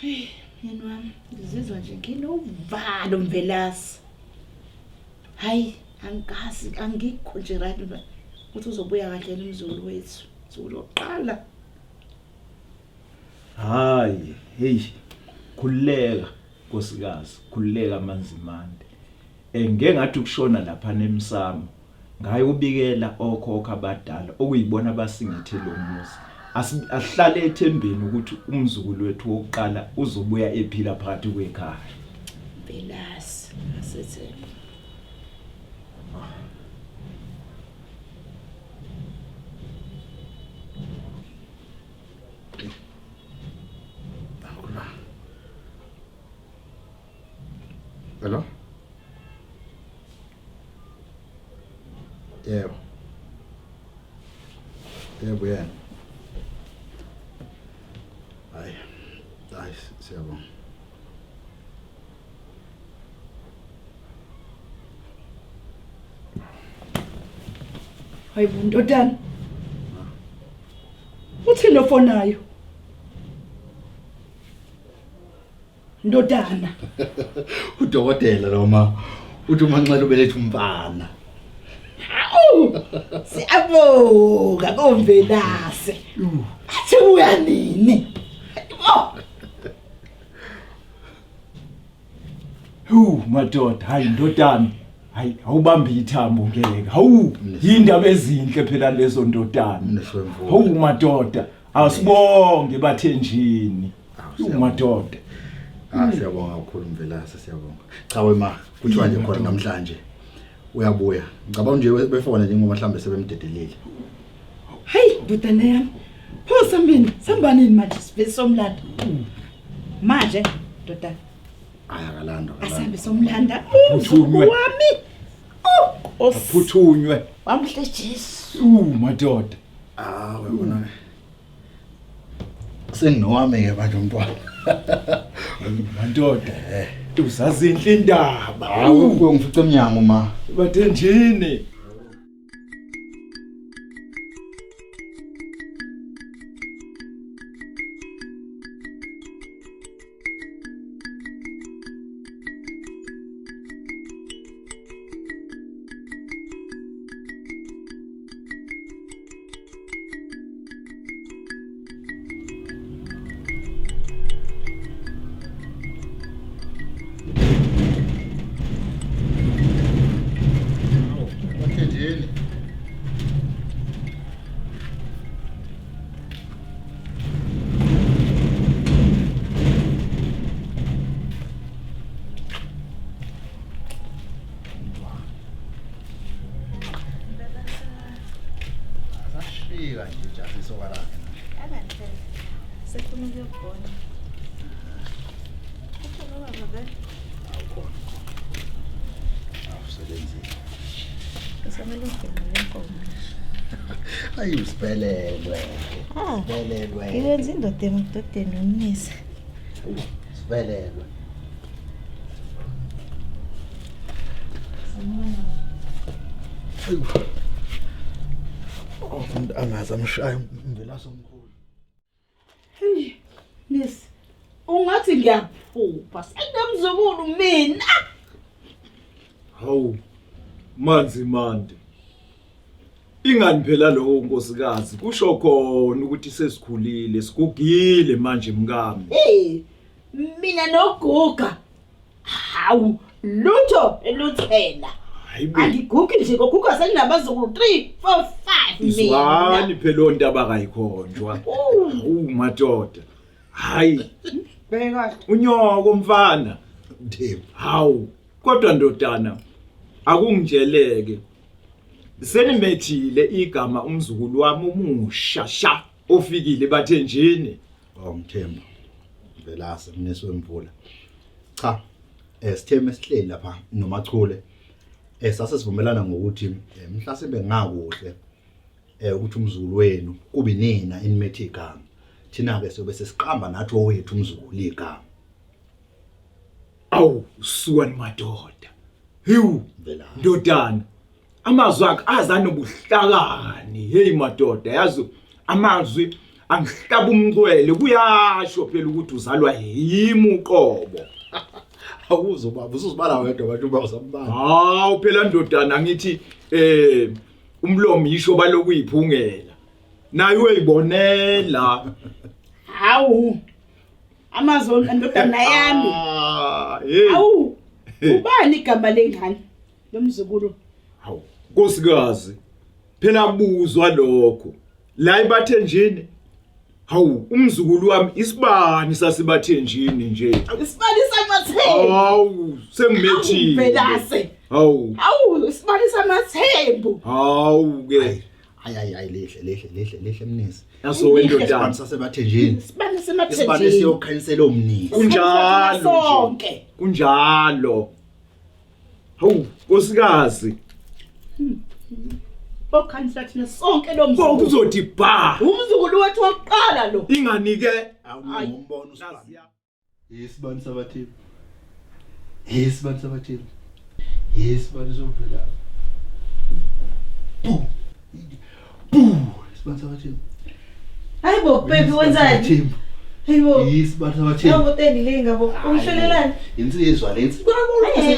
Hey, myeni wami, ngizizwa nje nginovalo Mvelase. Hayi, angikazi angikho nje right ukuthi uzobuya kahle yini umzukulu wethu. Umzukulu wokuqala. Hayi, hey. Khululeka nkosikazi, khululeka Manzimande. Eh ngeke ngathi ukushona lapha nemsamo. Ngayobikela okhokho abadala okuyibona abasingethe lo muzi. Asihlale ethembeni ukuthi umzukulu wethu wokuqala uzobuya ephila phakathi kwekhaya. Mvelase, asethembe. Hello? Yebo. Yebo yena. Hayi. Hayi siyabonga. Hayi bo ndodana. Uthini lo fonayo? Ndodana. Udokotela lo ma uthi uManxele ubeletha umfana. Hawu! Siyabonga koMvelase. Athi uya nini? Oh! Hu madoda, hayi ndodana. Hayi awubambi ithambo ngeke. Hawu yindaba ezinhle phela lezo ndodana. Hawu madoda, asibonge bathenjini. Awu madoda. Ah siyabonga kakhulu Mvelase siyabonga. Cha wema kuthiwa nje khona namhlanje uyabuya. Ngicabanga nje befona nje ngoba mhlambe sebemdedelile. Hey ndodana yami. Pho sambini, sambanini manje sivele somlanda. Manje ndodana. Hayi akalando. Asambe somlanda. Aphuthunywe. Wami. Oh, Aphuthunywe. Wamhle Jesu. Madoda. Ah uyabona. Senginowami ke manje umntwana. Madoda. Uzazinhle indaba. Hawu ngifice emnyango ma. Bathenjini. Bathenjini. Asashika nje jazi isoka lakhe. Akahle. Sefuna ukuyobona. Ukhona ubaba vele. Awukhona. Awusebenzile. Kusamele ugqoke inkomo. Ayi usiphelelwe. Ah. Siphelelwe. Ngikwenza indoda emadodeni umnisi. Siphelelwe. Ayiwa. Oh, umuntu angaze amshaya umvelaso omkhulu. Hey, Nisi. Ungathi ngiyaphupha. Senginomzukulu mina. Hawu manzi mande. Ingani phela lowo nkosikazi kusho khona ukuthi sesikhulile sigugile manje mkami. Hey, mina noguga. Hawu, lutho eluthela. Hayibo. Angigugi nje koguga senginabazukulu 3 4 5 mina. Izwani phela ontaba kayikhonjwa. Hawu madoda. Hayi. Beka. Unyoko mfana. Mthembu. Hawu. Kodwa ndodana akungitsheleke. Senimethile igama umzukulu wami umusha sha ofikile bathenjini. Oh Mthembu. Mvelase mnisi wemvula. Cha. Eh sitheme sihleli lapha noMachule. Eh sase sivumelana ngokuthi eh, mhlasimbe ngakuhle eh ukuthi umzukulu wenu kube nina enimethe igama. Thina ke sobe sesiqamba nathi owethu umzukulu igama. Awu suwani madoda. Hewu Mvelase. ndodana. Amazwi akhe aza nobuhlakani. Hey madoda yazi amazwi angihlaba umcwele kuyasho phela ukuthi uzalwa yimi uqobo. Awuzo baba, usuzibala wedwa manje uma usambala. Hawu phela ndodana ngithi umlomo yisho balokuyiphungela. Naye uyibonela. Hawu. Amazon ndodana yami. Ah, hey. Hawu. Ubani igama lengane? Lomzukulu. Hawu, nkosikazi. Phela kubuzwa lokho. La ebathenjini. Hawu, umzukulu wami isibani sasibathenjini nje. Isibani samathembu. Hawu, sengimethile. Velase. Hawu. Hawu, isibani samathembu. Hawu ke. Hayi hayi hayi lihle lihle lihle lihle mnisi. Yaso wendodana. Isibani sasebathenjini. Isibani Isibani semathenjini. siyokhanyisela omnisi. Kunjalo nje. Sonke. Kunjalo. Hawu, nkosikazi. Okhanyisa thina sonke lo Konke mzukulu. uzothi ba. Umzukulu wethu wokuqala lo. Inganike Awumbono usibani. Isibani sabathembu. Isibani sabathembu. Isibani sovela. Bu. Bu. Isibani sabathembu. Hayibo baby wenzani? Hayibo. Isibani sabathembu. Hayibo tendilinga bo. Umhlolelani? Insizwa le insizwa. Hayi,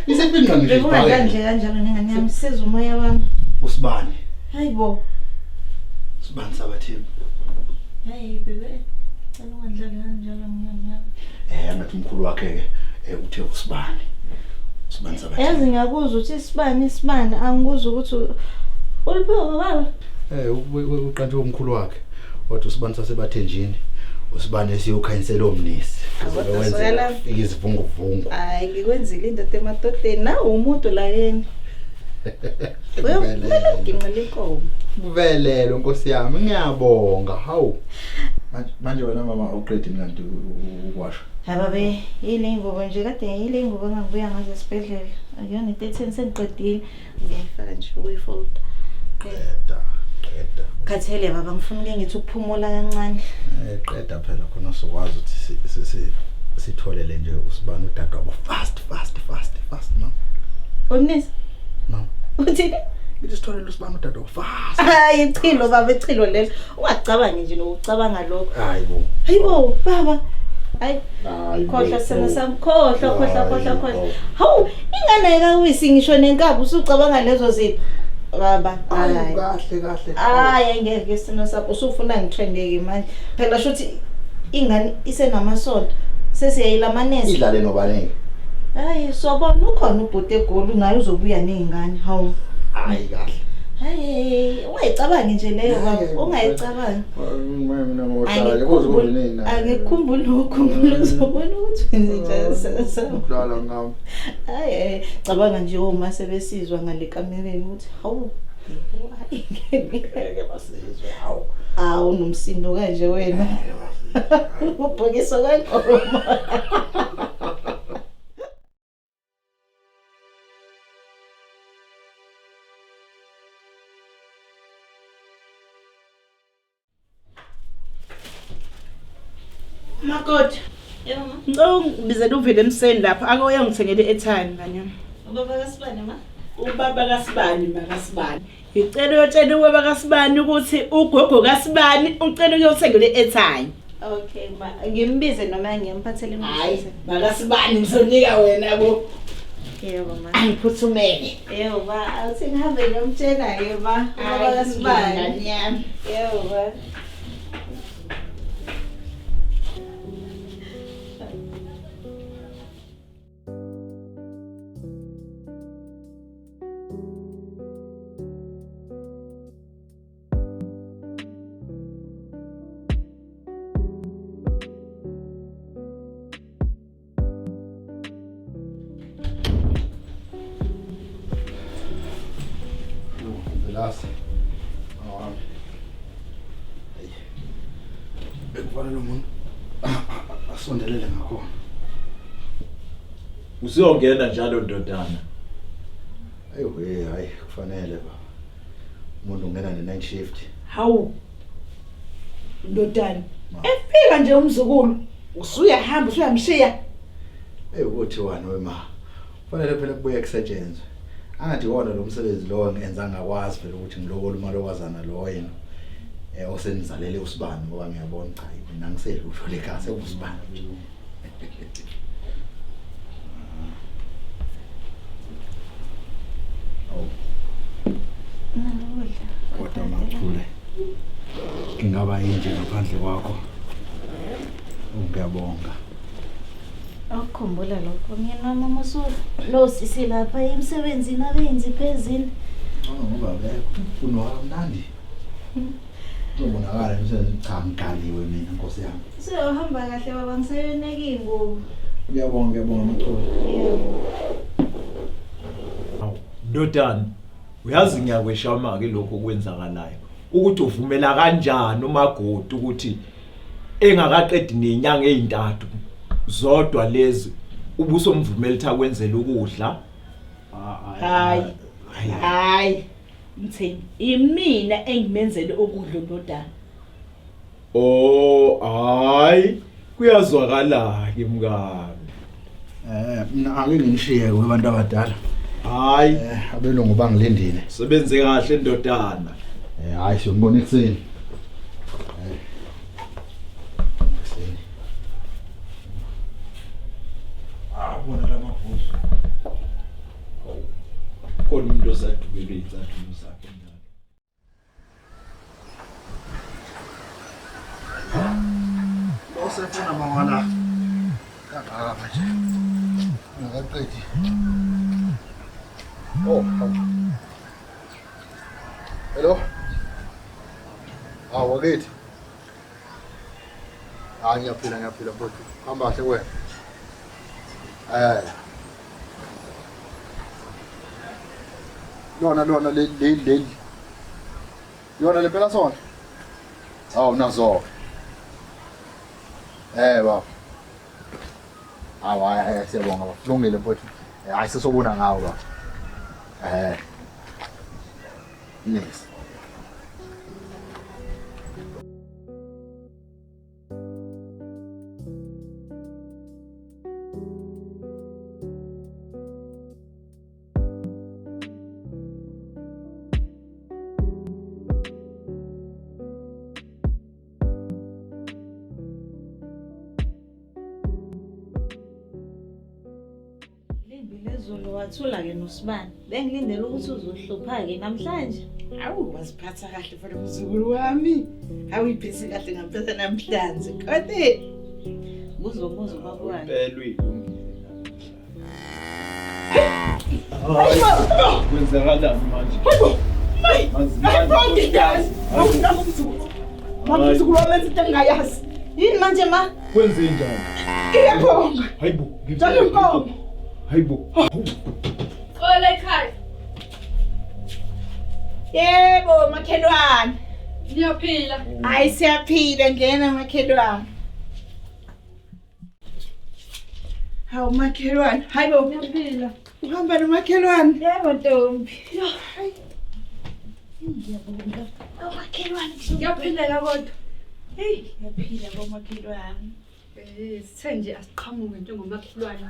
Isiphinqa ngisho. Bekungadlali nje kanjalo nengane yami siza umoya wami. Usibani. Hayibo. Isibani sabathembu. Hayi baby. Cela ungadlali kanjalo ngiyami. Ngathi umkhulu wakhe ke uthe usibani. Usibani sabathembu. Yazi ngiyakuzwa ukuthi isibani isibani angikuzwa ukuthi uliphiwe baba. Uqanjwe umkhulu wakhe. Wathi usibani sasebathenjini. Usibani esiyokhanyisela omnisi. Kodwa sokela. Izivunguvungu. Hayi ngikwenzile indoda emadodeni nawu umuntu la yena. Uyomela uginqela inkomo. Kuvelele nkosi yami ngiyabonga. Hawu. Manje wena mama awuqedi mina nto ukwasha. Hayi babe, yile ingubo nje kade yile ingubo engangibuya ngazo esibhedlela. Akuyona i-13 sengiqedile. Ngiyayifaka nje ukuyifold. Qeda, qeda. Khathele baba ngifuna uke ngithi ukuphumula kancane. Qeda phela khona sokwazi ukuthi sitholele nje usibani udadewabo fast fast fast fast mama. Umnisi, Mama. uthini? Ngithi sitholele usibani udadewabo fast. Hayi ichilo baba ichilo lelo. Ungacabangi nje nokucabanga lokho. Hayi bo. Hayibo baba. Hayi Hayi. bo. khohlwa sena sami khohlwa khohlwa khohlwa Hayi khohlwa. bo. Hawu ingane kawisi ngisho nenkabi usucabanga lezo zinto. Baba Hayi hayi. kahle kahle. Hayi angeke sino sakho usufuna ngitrendeke manje. Phela shuthi ingane isenamasonto sesiyayilamanesa. Idlale nobaneke. Hayi sobona ukhona ubhuti egoli naye uzobuya nezingane. Hawu. Hayi kahle. Hayi ungayicabangi nje leyo baba ungayicabangi. Mina ngohlala kuze Angikhumbuli nokukhumbula uzobona ukuthi wenze njani sasa. Udlala ngami. Hayi cabanga nje oma sebesizwa ngale kamereni ukuthi hawu. Hayi Ngeke basizwe hawu. Awu nomsindo kanje wena. Ubhokisa kanqoma. Makoti, Yebo ma. ngicela ungibizele uvele emseni lapha ake uyongithengela i-airtime ngane. Ubaba kaSibani ma. Ubaba kaSibani makaSibani. Ngicela uyotshela ubaba kaSibani ukuthi ugogo kaSibani ucela uyothengela i-airtime. Okay ma, ngimbize noma ngiyamphathela Hayi, imbuzi. makaSibani ngizonika wena bo. Yebo ma. Angiphuthumele. Yebo ma, awuthi ngihambe ngiyomtshela ke ma. Ubaba kaSibani. Ngane yami. Yebo ma. Velasi. Awami. Hayi. Bekufanele umuntu asondelele ngakhona. Usiyongena njalo ndodana. Ayi we hayi kufanele baba. Umuntu ungena ne night shift. Hawu. Ndodana. Ma. Efika nje umzukulu usuyahamba usuyamshiya. Ey ukuthi wena wema. Kufanele phela kubuye kusetshenzwe. Angathi wona lo msebenzi lo ngenza ngakwazi phela ukuthi ngilokole umalokazana lo yena. Osenizalele usibani ngoba ngiyabona cha mina ngiselutho lekhaya sekusibani nje. Awu. Kodwa Machule ngingaba yinje ngaphandle kwakho. Ngiyabonga. Awukhumbula lokho myeni wami uma lo sisi lapha emsebenzini abenzi phezini. Oh ngoba bekho kunuka kamnandi. Kuzobonakala emsebenzini cha ngigaliwe mina nkosi yami. Seyohamba kahle baba ngisayoneka iy'ngubo. Ngiyabonga ngiyabonga Machule. Yebo. Awu, ndodana, uyazi ngiyakweshama ke lokho okwenzakalayo. Ukuthi uvumela kanjani uMagodi ukuthi engakaqedi nenyanga ezintathu zodwa lezi ubusomvumela ukuthi akwenzele ukudla. Hayi. Hayi. Mtheni, imina engimenzele ukudla ndodana. Oh, hayi, kuyazwakala ke mkami. Mina ake nginishiye ke abantu abadala. Hayi, Abelungu bangilindile. sebenze kahle ndodana. Hayi siyonibona ekuseni. Ekuseni. Ah, bona lamabhuzu. Khona umuntu osadubelwe izathulo zakhe njalo. Osefuna mawala. Kangaka manje. Ngakaqedi. Oh, hawu. Hello. Hawu wakithi. Hayi ngiyaphila ngiyaphila mfowethu. Hamba kahle kuwena. Eh. Lona lona leli leli leli. Yona le phela sona. Hawu nazo. Baba. Hawu hayi hayi siyabonga baba. Kulungile mfowethu. Hayi sesobona ngawo baba. Yes. Limbi lezulu wathula-ke nosibani. Bengilindele ukuthi uzohlupha-ke namhlanje. Hawu waziphatha kahle mfana mzukulu wami. Hawu iphethe kahle ngempela namhlanje. Kodwa Kuzomuza ubaba wakhe. Impela uyilungile namhlanje. Kwenzakalani manje? Hayi ngidani. Awunami umzukulu. Mama umzukulu wami enza into engingayazi. Yini manje ma? Kwenze njani? Iyabonga. Hayibo. Njalo inkomo. Hayibo. Xola ekhaya. Yebo makhelwane. Niyaphila. Hayi siyaphila ngena makhelwane. Hawu makhelwane. Hayibo Niyaphila. uhamba nomakhelwane. Yebo ntombi. Yo, hayi. Ngiyabonga. Amakhelwane. Ngiyaphileka kodwa. Hey, ngiyaphila bomakhelwane. Sithe nje asiqhamuke njengomakhelwane.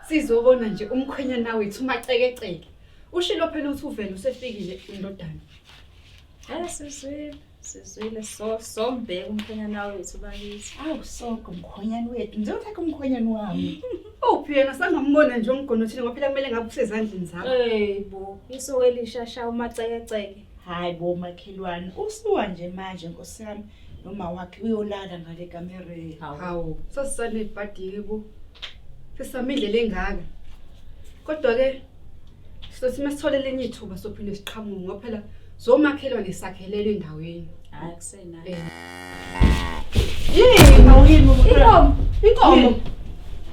Sizobona nje umkhwenyana wethu umacekeceke. Ushilo phela ukuthi uvele usefikile indodana. Hayi sizwile, sizwile so sombheka umkhwenyana wethu bakithi. Awu sonke umkhonyane wethu. Ngizothatha umkhonyane wami. Uphi yena sangambona nje umgono thina ngoba phela kumele ngabe usezandleni zakho. Hey bo, isuke lishasha umacekeceke. Hayi bo makhelwane, usuka nje manje nkosi yami noma wakhe uyolala ngale kamereni. Hawu, sasisanebhadi bo. Sesame indlela engaka. Kodwa ke sizothi masithole lenye ithuba sophinde siqhamuke ngoba phela zomakhelwane sakhelele endaweni. Hayi kusenayo. Yini? Awuyini Inkomo, Inkomo.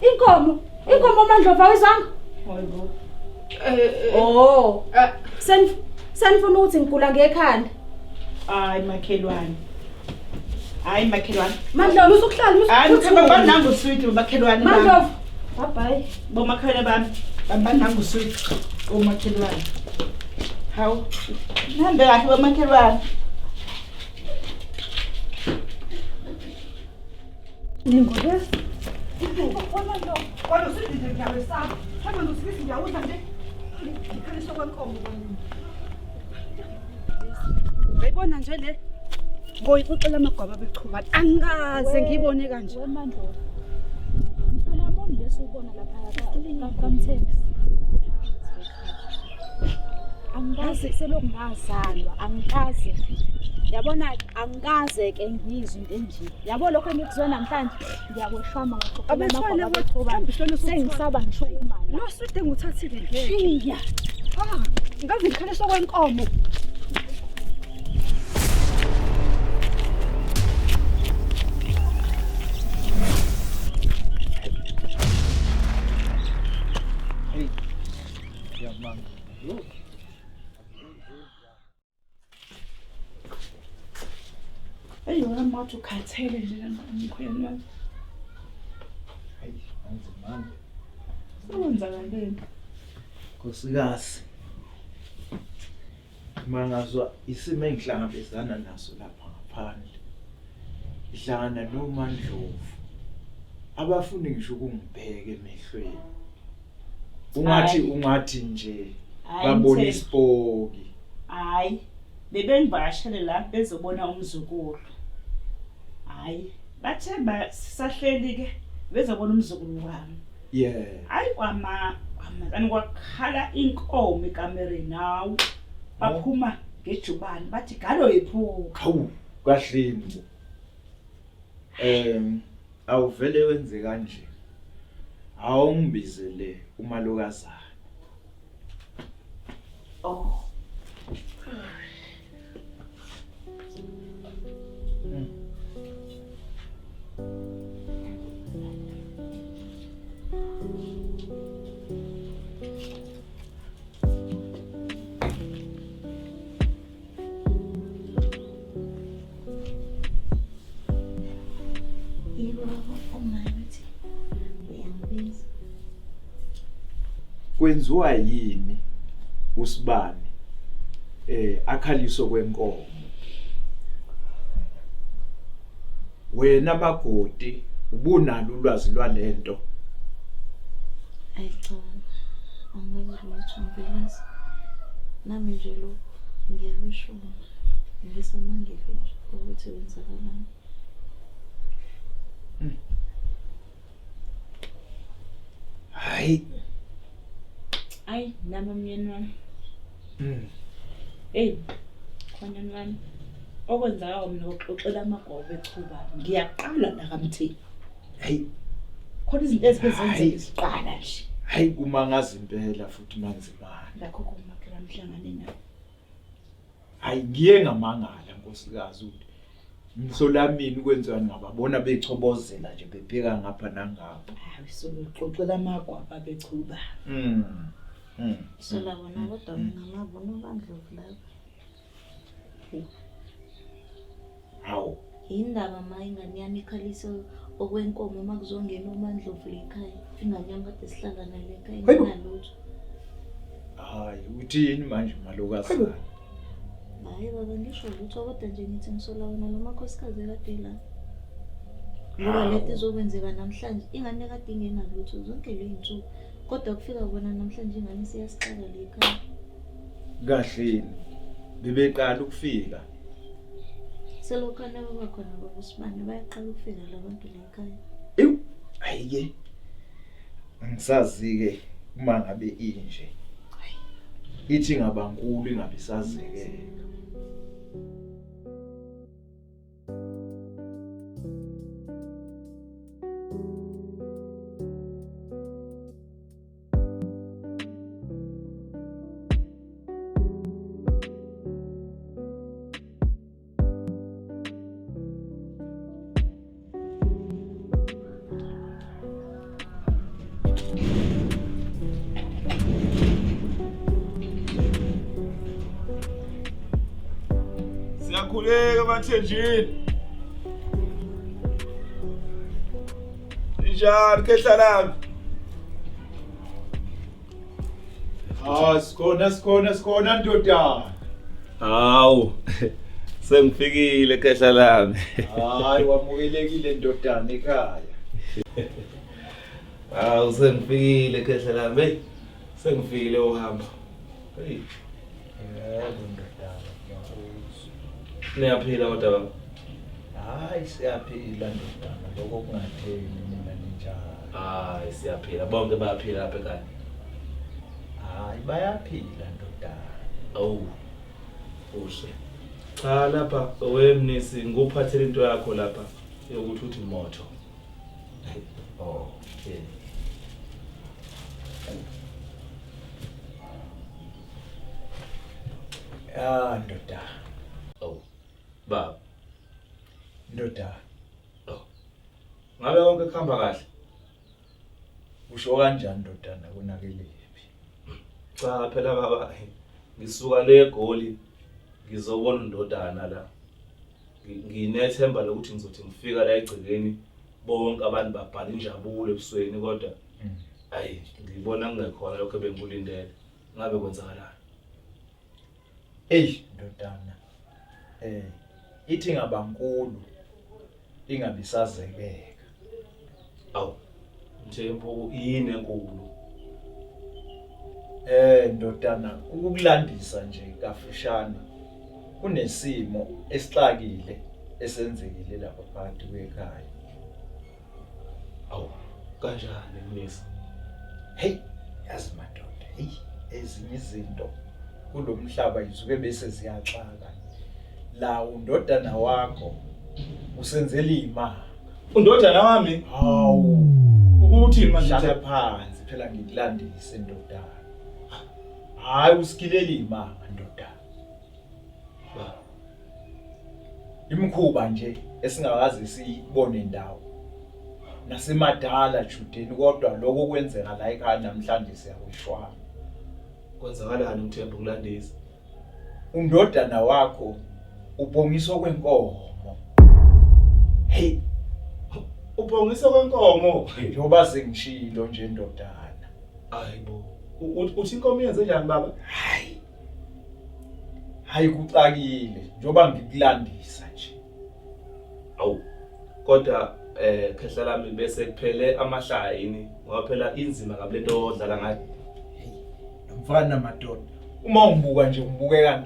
inkomo, inkomo Mandlovu awizwanga? Hayibo. Oh. Senifuna ukuthi ngigula ngekhanda. Hayi makhelwane. Hayi makhelwane. Mandlovu, Musukuhlala Hayi mkhamba banangu uswidi bomakhelwane bami. Mandlovu. Bye bye. Bomakhelwane bami. Bambanangu uswidi bomakhelwane. Hawu. Nihambe kahle bomakhelwane. Kodwa usindile ngiyawesaba. Mhlawumbe ngizothi ngiyawuza nje. Ngikhaliswa kwenkomo kwami. Uyayibona nje le. Ngoyixoxela amagwaba bechubana. Angikaze ngibone kanje. Wemandlovu. Mntwana wami lesubona lapha kaMthembu. Angikaze selokhu ngazalwa, angikaze. Yabona angikaze ke ngizwe into enje. Yabo lokho engikuzwe namhlanje ngiyakweshwama ngaxoxela Abethwele amagwaba bechubana. mhlawumbe hlona Sengisaba ngisho uma la. Lo swide nguthathile ngeke. Shiya. Ah, ngaze ngikhaliswa kwenkomo. Hey. Yamanga. Yo. Eyi wena mathi ukhathele nje mkhwenu wami. Hayi, anzimande. Sekwenzakaleni? Nkosikazi. Mangazwa isimo engihlangabezana naso lapha ngaphandle. Ihlangana noMandlovu. Abafuni ngisho ukungibheka emehlweni. Ungathi Hhayi. ungathi nje Hhayi, babona Mthembu. isipoki. Hayi, bebengivakashele la bezobona umzukulu. Hayi, bathe sisahleli ke bezobona umzukulu wami. Yeah. Hayi kwama kwama kwakhala inkomo ekamereni hawu. Baphuma ngejubane bathi galo iphuka. Hawu, kahleni bo. Awuvele wenze kanje. Awungibizele umalokazana. Oh. Yebo baba, uma uthi uyangibiza. Kwenziwa yini usibani akhaliso kwenkomo? Wena magodi ubunalo ulwazi lwalento? Ayi cha, angazi lutho Mvelase. Nami nje lokhu ngiyakushuma. Ngisamangele nje ukuthi kwenzakalani. Hayi. Ayi nami myeni wami. Hey, khonyana wami. Okwenzakayo mina ukuxoxela amagwaba echuba. Ngiyaqala la kaMthembu. Hayi, Khona izinto ezike zenzeke Hhayi. ziqala nje. hayi kumangaza impela futhi manzimane. Lakho kumakhelwane mhlangane nawo. Hayi ngiye ngamangala nkosikazi ukuthi mhlolamini kwenziwa ngababona bechobozela nje bebheka ngapha nangapha. Hayi sokuxoxela amagwaba bechuba. Sola bona kodwa mina ngabona uBandlovu lapha. Hawu. Yindaba ma ingane yami ikhalisa okwenkomo uma kuzongena uMandlovu la ekhaya. Ingane yami kade sihlala nayo la ekhaya Hayibo. ingenalutho. Hayi uthini manje malokazana? Hhayi baba ngisho lutho kodwa nje ngithi ngisola wona lo makhosikazi ekade la. Ngoba Hawu. lento izokwenzeka namhlanje ingane kade ingenalutho zonke le y'nsuku. Kodwa kufika bona namhlanje ingane isiyasixaka la ekhaya. Kahleni. Bebeqala ukufika. Selokhana baba khona baba uSibane bayaqala ukufika la bantu la ekhaya. Ewu, hayi-ke. Angisazi ke uma ngabe inje. Ithi ngabankulu ingabe isazekeka. Siyakhuleka emathenjini. Njani khehla lami? Ah, sikhona sikhona sikhona ndodana. Hawu. Sengifikile khehla lami. Hayi wamukelekile ndodana ekhaya. Hawu sengifikile khehla lami. Hey. Sengifikile uhamba. Hey. Yebo ndodana, ngiyakuzwa. Niyaphila kodwa baba. Hayi siyaphila ndodana lokho kungatheni nina ninjani? Hayi siyaphila bonke bayaphila lapha ekhaya. Hayi bayaphila ndodana. Awu. Kuhle. Cha lapha wemnisi ngikuphathele into yakho lapha yokuthi uthi motho. Oh. Yeah. Ah ndodana. Awu. Baba. Ndodana. Oh. Ngabe konke kuhamba kahle? Usho kanjani ndodana konakelephi? Cha phela baba ngisuka le eGoli ngizobona undodana la. Nginethemba lokuthi ngizothi ngifika la egcekeni bonke abantu babhala injabulo ebusweni kodwa ayi ngibona kungekhona lokho ebengikulindele. Ngabe kwenzakalani? Ey ndodana. Eh ithi ngabankulu ingabisazekeka. Awu Mthembu yini enkulu? Eh ndodana ukukulandisa nje kafushane kunesimo esixakile esenzekile lapha phakathi kwekhaya. Awu kanjani Mnisi? Hey yazi madoda hey ezinye izinto kulomhlaba izuke bese ziyaxaka. La undodana wakho usenzela imali. Undodana wami? Hawu. Uthini manje? Hlala phansi phela ngikulandise ndodana. Hayi usikilela imanga ndodana. Ba. Imikhuba nje esingakaze siyibone ndawo. Nasemadala Judeni kodwa lokho kwenzeka la ekhaya namhlanje siyakwishwana. Kwenzakalani Mthembu kulandisa? Undodana wakho ubongiswa kwenkomo. Hey. Ubongiswa kwenkomo. Njengoba sengishilo nje ndodana. Hayibo. Uthi inkomo yenze njani baba? Hayi. Hayi kuxakile njengoba ngikulandisa nje. Awu. Kodwa khehla lami bese kuphele amahlaya yini ngoba phela inzima kabi lento odlala ngayo. Hey, nomfana madoda. Uma ungibuka nje ngibukeka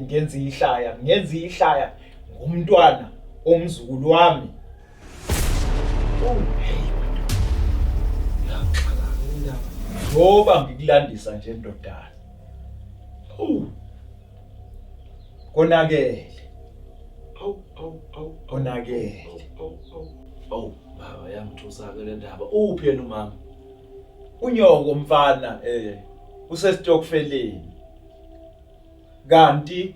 ngenza ihlaya, ngenza ihlaya ngumntwana omzukulu wami. Oh, hey madoda. Yaxaka indaba. Ngoba ngikulandisa nje ndodana. Oh. Konakele. Awu awu awu. Konakele. Awu awu. Awu baba yangithusa ke le ndaba. Uphi yena umama? Unyoko mfana usesitokfeleni. Kanti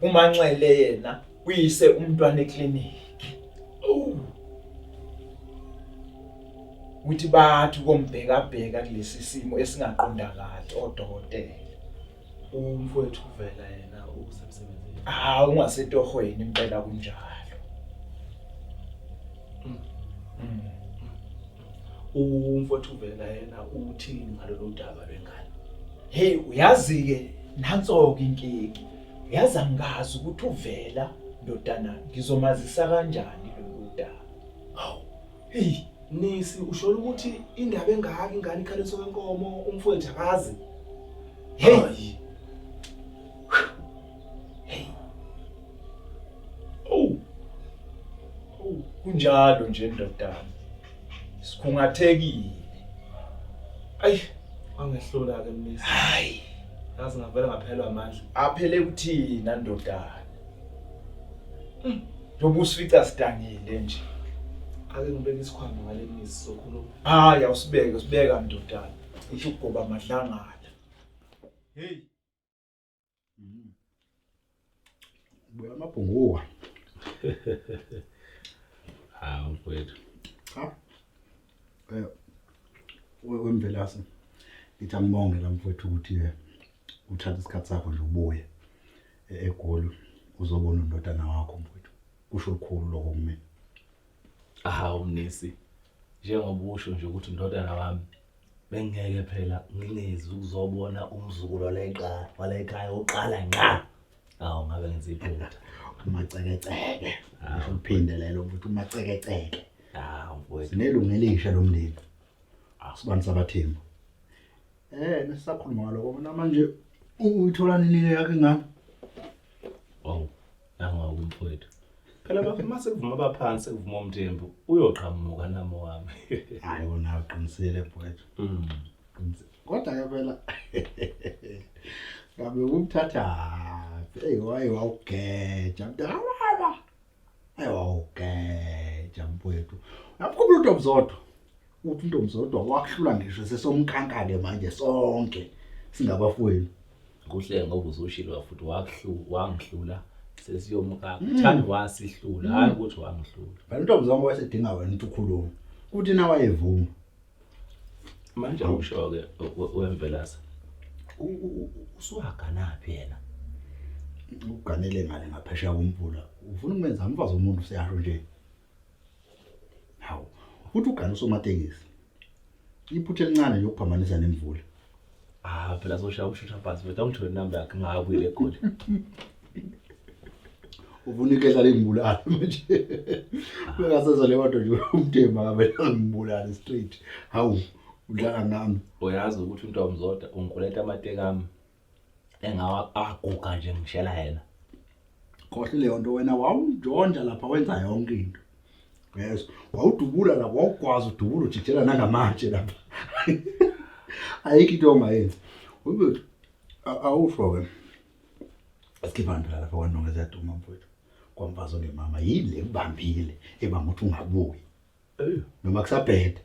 uManxele yena uyise umntwana eclinic. Oh. Uthi bathi kombheka bheka kulesi simo esingaqondakali odokotela. Umfowethu uvela yena usemsebenzini. Ah ungasetohweni impela kunjalo. Umfowethu uvela yena uthini ngalolu daba lwengane? Hey uyazi ke nanso ke inkinga. Uyazi angikazi ukuthi uvela ndodana ngizomazisa kanjani lolu daba. Hawu. Hey Nisi usho ukuthi indaba engaka ingane ikhaliswa kwenkomo umfowethu akazi. Hey. Hey. Oh. Oh, kunjalo nje ndodana. Sikhungathekile. Ayi, wangehlula ke Mnisi. Hayi. Yazi ngavela ngaphelwa amandla. Aphele kuthina ndodana. Njengoba usifica sidangile nje. Ake ngibeke isikhwama ngale Mnisi sokhuluma. Hayi awusibeke, usibeka ndodana. Uthi ugoba amadlangala. Hey. Buya amabhunguwa. Hawu mfowethu. Cha. Wemvelase. Ngithi angibonge la mfowethu ukuthi uthathe isikhathi sakho nje ubuye eGoli uzobona undodana wakho mfowethu. Kusho olukhulu lokho kumina. Hawu Mnisi. Njengoba usho nje ukuthi undodana wami bengeke phela ngingezi ukuzobona umzukulu waleqala walekhaya uqala ngqa. Hawu ngabe ngenza iphutha. Umacekeceke. Usho uphinde lelo mfowethu umacekeceke. Hawu mfowethu. Sinelungu elisha lomndeni. Sibani sabathembu. Nesisakhuluma ngalokho mina manje uyithola nini yakhe ngami? Oh, nangoku mfowethu. Phela bafo mase kuvuma abaphansi kuvuma umthembu uyoqhamuka nami wami. Hayi wona uqinisile mfowethu. Kodwa ke phela ngabe ukumthatha hey waye wawugeja mntakababa. Hayi wawugeja mfowethu. Uyamkhumbula uNtombizodwa? Uthi uNtombizodwa wakuhlula ngisho sesomkhanka-ke manje sonke singabafowenu. Kuhle ngoba uzushilo futhi wakuhlu wangihlula sesiyomkaka. Thandi wasihlula hayi ukuthi wangihlula. Phela uNtombizodwa wayesedinga wena ukuthi ukhulume. Kuthi na wayevuma. Manje awusho ke wemvelasa. Usuwaganaphi yena? Uganele ngale ngaphesheya komfula. Ufuna ukumenza umfazi womuntu siyasho nje. Hawu, uthi ugana usomatekisi. Iphutha elincane nje ukuphambanisa nemvula. Ah phela soshaya ushutha phansi mfethu angithole inamba yakhe ngingakabuyeli eGoli. Ufuna ikhehla lingibulala manje. Bengasezwa le nto nje umthemba ngabe ngibulala straight. Hawu, udlala ngami. Uyazi ukuthi uNtombizodwa ungikweleta amateki ami engawa aguga nje ngishela yena. Khohle leyo nto wena wawunjonja lapha wenza yonke into. Yes, wawudubula lapha wawugwaza udubula ujijela nangamatshe lapha. Ayikho into ongayenzi. Ube awusho ke. Asikhipha phela lapha kwanonke ziyaduma mfowethu. Kwamfazi ongemama yini le kubambile ebanga ukuthi ungabuyi. Noma kusabheda.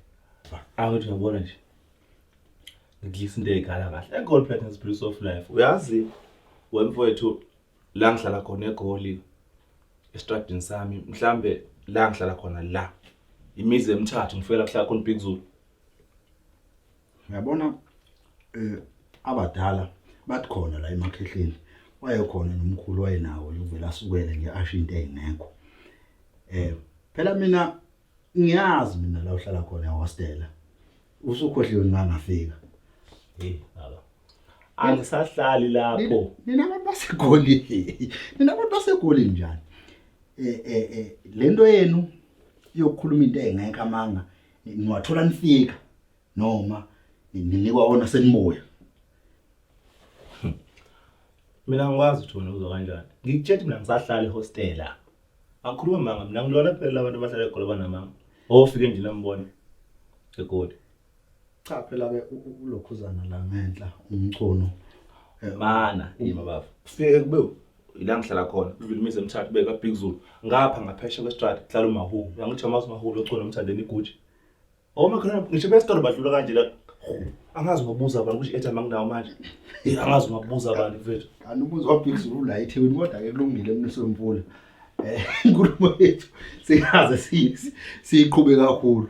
Awuthi uyabona nje. Ngidlisa into eyigala kahle. EGoli phela is bliss of life. Uyazi wemfowethu la ngihlala khona eGoli estradini sami mhlambe la ngihlala khona la imizi emithathu ngifika la kuhlala khona Big Zulu. Uyabona abadala bathi khona la emakhehleni wayekhona nomkhulu wayenawo uvela asukele nje asho into engekho. Phela mina ngiyazi mina la uhlala khona ehostela. Usukhohliwe ngangafika. Hey baba. Angisahlali lapho. Nina abantu baseGoli. Nina abantu baseGoli njani? Lento yenu yokukhuluma into engekho amanga niwathola nifika noma ninikwa wona senibuya. Mina ngikwazi ukuthi wena uzwa kanjani. Ngikutshela mina ngisahlala ehostela. Angikhuluma manga mina ngilona phela abantu abahlala eGoli abanamanga. Ofike nje nambona eGoli. Cha phela ke ulokhuzana la ngenhla umchono. Mana yima baba. Kufike kube ila ngihlala khona kuvela imizi emithathu beka Big Zulu. Ngapha ngaphesheya kwestrad kuhlala uMahu. Uyangithi amazi uMahu lochona umthandeni iGucci. Omakhelwane ngisho besitolo badlula kanje la. Angazi ungabuza abantu ukuthi airtime anginawo manje. Angazi ungabuza abantu mfethu. Kanti umuzi wa Big Zulu la eThekwini kodwa ke kulungile mniso wemvula. Inkulumo yethu singaze siyiqhube kakhulu.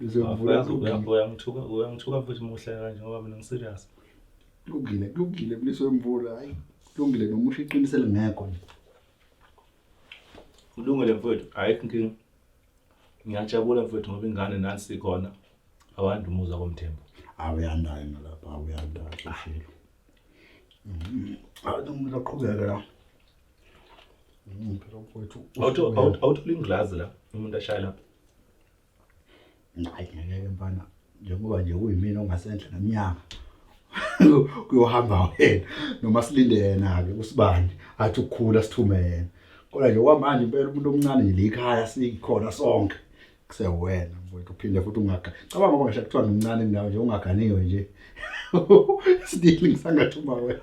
Mniso wemvula uyangithuka uyangithuka mfethu muhle kanje ngoba mina ngiserious. Kulungile kulungile mniso wemvula hayi kulungile noma usho iqiniso elingekho nje. Kulungile mfethu ayikho inkinga. Ngiyajabula mfethu ngoba ingane nansi ikhona. Awandi umuzi wakoMthembu. Awuyandayo nalapha awuyandayo ushilo. Hayi umuntu aqhubeke la. Phela mfowethu. Awuthola inglazi la umuntu ashaya lapha. Hayi ngeke mfana njengoba nje kuyimina ongasenhla neminyaka. Kuyohamba wena noma silinde yena ke usibani athi ukukhula sithume yena. Kodwa nje kwamanje impela umuntu omncane nje likhaya sikhona sonke. Kusewena mfowethu uphinde futhi ungaga. Cabanga ngoba ngisho kuthiwa ngimncane kunawe nje ungaganiwe nje. Still ngisangathuma wena.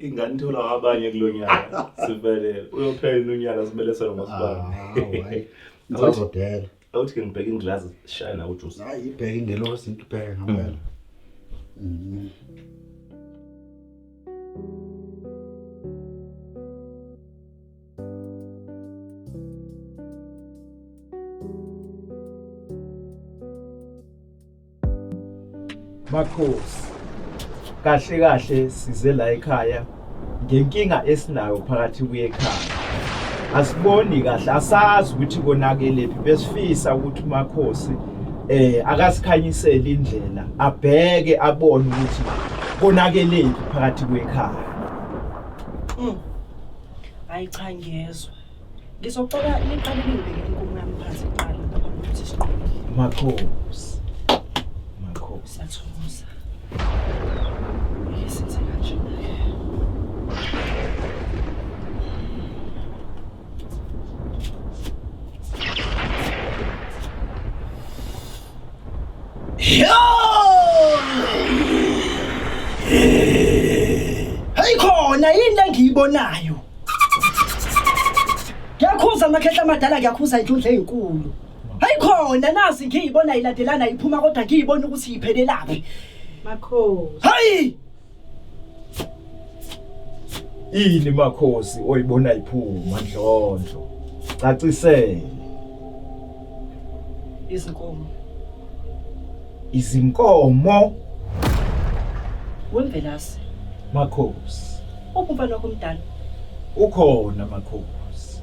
Ingane ithola abanye kulonyaka sivelele. Uyophela unyaka sibelesela ngosibani. Hayi. Ngizodela. Awuthi ke ngibheke inglazi sishaya nawo ujuice. Hayi ibheke ingelosi into ibheke ngempela. Makhosi kahle kahle size la ekhaya ngenkinga esinayo phakathi kwekhaya asiboni kahle asazi ukuthi konakelephi besifisa ukuthi umakhosi akasikhanyisele indlela abheke abone ukuthi konakelephi phakathi kwekhaya. Hayi cha ngiyezwa. Ngizocela niqale ningibekele inkomo yami phansi kuqala ngaphambi kokuthi siqhubeke. Makhosi. Makhosi. Siyathokoza. Ake senze kanjena-ke. Hey khona yini lengiyibonayo? Ngiyakhuza amakhehla amadala ngiyakhuza inhlundla ezinkulu. Hayi khona nazi ngiyibona ilandelana iphuma kodwa ngiyibona ukuthi iphelelaphi. Makhosi. Hayi! Ini makhosi oyibona iphuma ndlondlo. Cacisele. Izinkomo. Izinkomo Wemvelase. makhosi. Uphi umfana wakho omdala? Ukhona makhosi.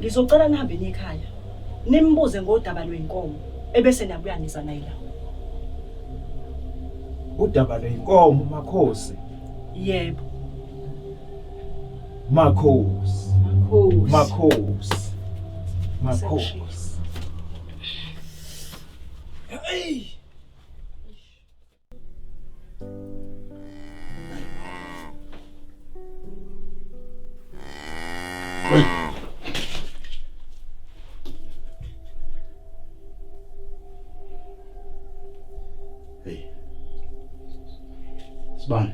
Ngizocela nihambe niye ekhaya. Nimbuze ngodaba lwenkomo ebese niyabuya niza naye la. Udaba lwenkomo makhosi. Yebo. Makhosi. Makhosi. Makhosi. Makhosi. Hey! Hey. Sibani.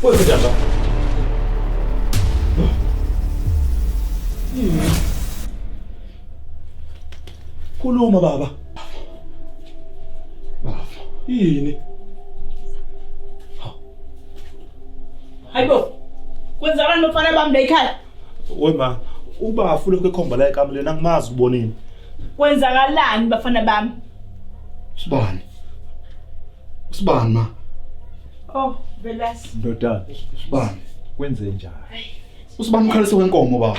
Kwenzenjani la? Khuluma baba. Baba. Yini? Hayibo. Kwenzakalani bafana bami la ekhaya? Wema, ubafu lokho ekhomba la ekameleni angimazi ubonini. Kwenzakalani bafana bami? Sibani. Usibani ma? Oh, Velasi. Ndodana, Usibani. kwenze njani? Usibani ukhalise wenkomo baba.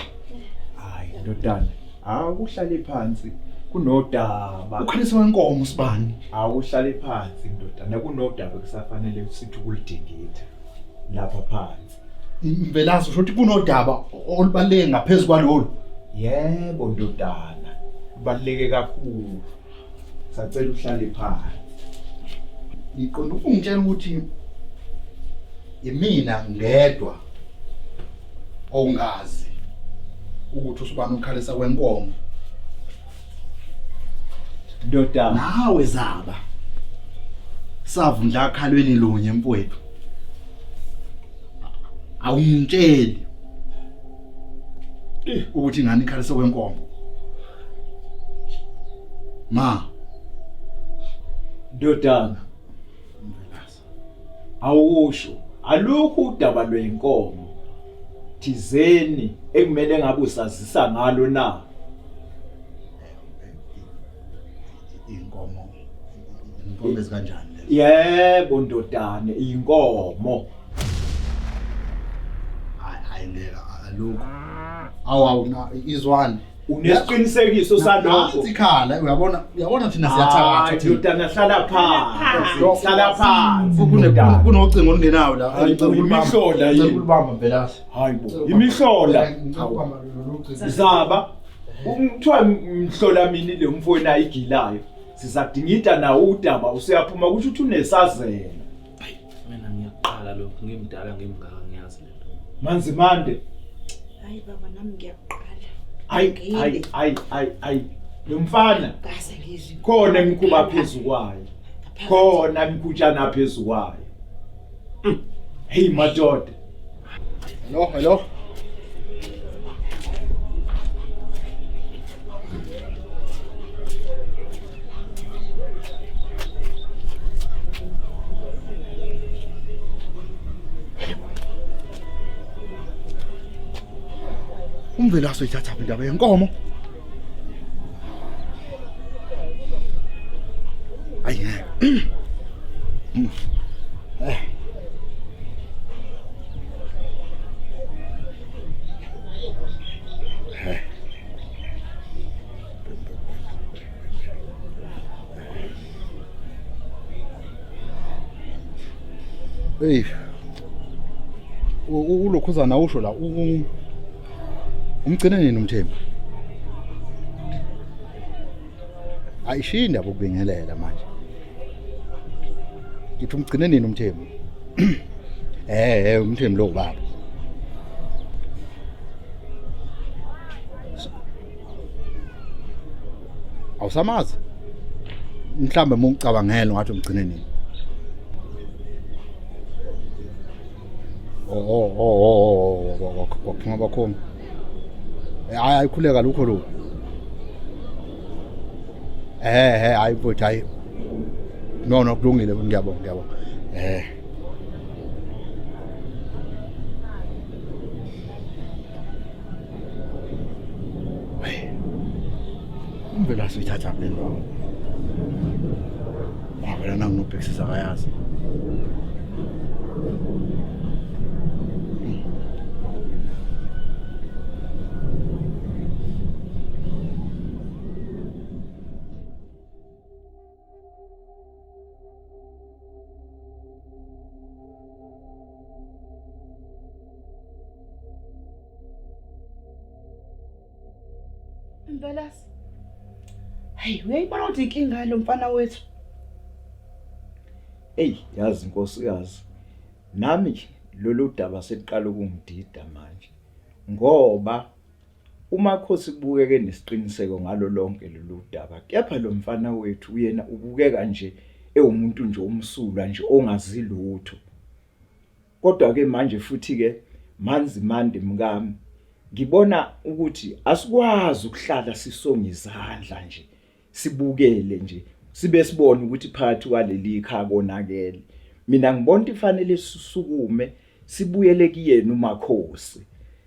Hayi ndodana, awuhlale phansi kunodaba. Ukhalise wenkomo usibani. Awuhlale phansi ndodana, kunodaba kusafanele sithi ukulidingida lapha phansi. Mvelase usho ukuthi kunodaba olubaluleke ngaphezulu kwalolu. Yebo ndodana, kubaluleke kakhulu. Sacela uhlale phansi. Ngiqonda ukungitshela ukuthi imina ngedwa ongazi ukuthi usibani ukhalisa kwenkomo. Ndodana, Nawe zaba. Savundla akhalweni lunye mfowethu. Awungitsheli ukuthi ingane ikhalisa kwenkomo. Ma, ndodana, awusho alukho udaba lwenkomo thizeni ekumele ngabe usazisa ngalo na? Inkomo inkomo ezikanjani lezo? Yebo ndodana, inkomo. Hayi hayi ngeke alukho. Awu awu na izwani. Unesiqinisekiso salokho? Nansi ikhala uyabona uyabona thina siyathakatha Hayi, thina. ndodana hlala phansi. Hlala phansi. Ndodana. Kunocingo olungenayo la. Hayi bo, Ngicela ukulibamba. imihlola Ngicela yini? ukulibamba Mvelase. Hayi bo, imihlola. Ngicela ukubamba lolu cingo. Zaba, kuthiwa mhlola mini le mfowenu ayigilayo. Sizadingida nawo udaba usuyaphuma kusho ukuthi unesazela. Mina ngiyaqala lokhu ngimdala ngimngaka ngiyazi lento. Manzimande, Hayi baba nami ngiyaqala. hayi hayi hayi hayi hayi. Lo mfana Ngase ngizwe. khona imikhuba phezu kwayo. Khona imikhutshana phezu kwayo. Hey madoda. Hello, hello. Umvelaso ithatha indaba yenkomo. Ayi ngeke. Eh. Hey. Ulokhuzana usho la umgcine nini umthembu? Ayishiyi indaba ukubingelela manje. Ngithi umgcine nini umthembu? Eh eh umthembu lo ubaba. Awusamazi? Mhlambe uma ucabangela ungathi umgcine nini? Oh oh oh oh waphuma bakhona. Hayi ayikhuleka lukho lokho. Eh eh hayi mfowethu hayi. No no kulungile ngiyabonga ngiyabonga. Eh. Umvelase uyithatha le ndawo. Wavela nanginobhekisisa akayazi. Mvelase. Hey, uyayibona ukuthi inkinga lo mfana wethu. Ey, yazi nkosikazi. Nami lolu daba seliqala ukungidida manje. Ngoba uMakhosi kubukeke nesiqiniseko ngalo lonke lolu daba. Kepha lo mfana wethu uyena ubukeka nje ewumuntu nje omsulwa nje ongazi lutho. Kodwa ke manje futhi ke manzi mandi mkami ngibona ukuthi asikwazi ukuhlala sisonga izandla nje sibukele nje sibe sibone ukuthi phakathi kwaleli khaya konakele. Mina ngibona ukuthi fanele sisukume sibuyele kuyena uMakhosi.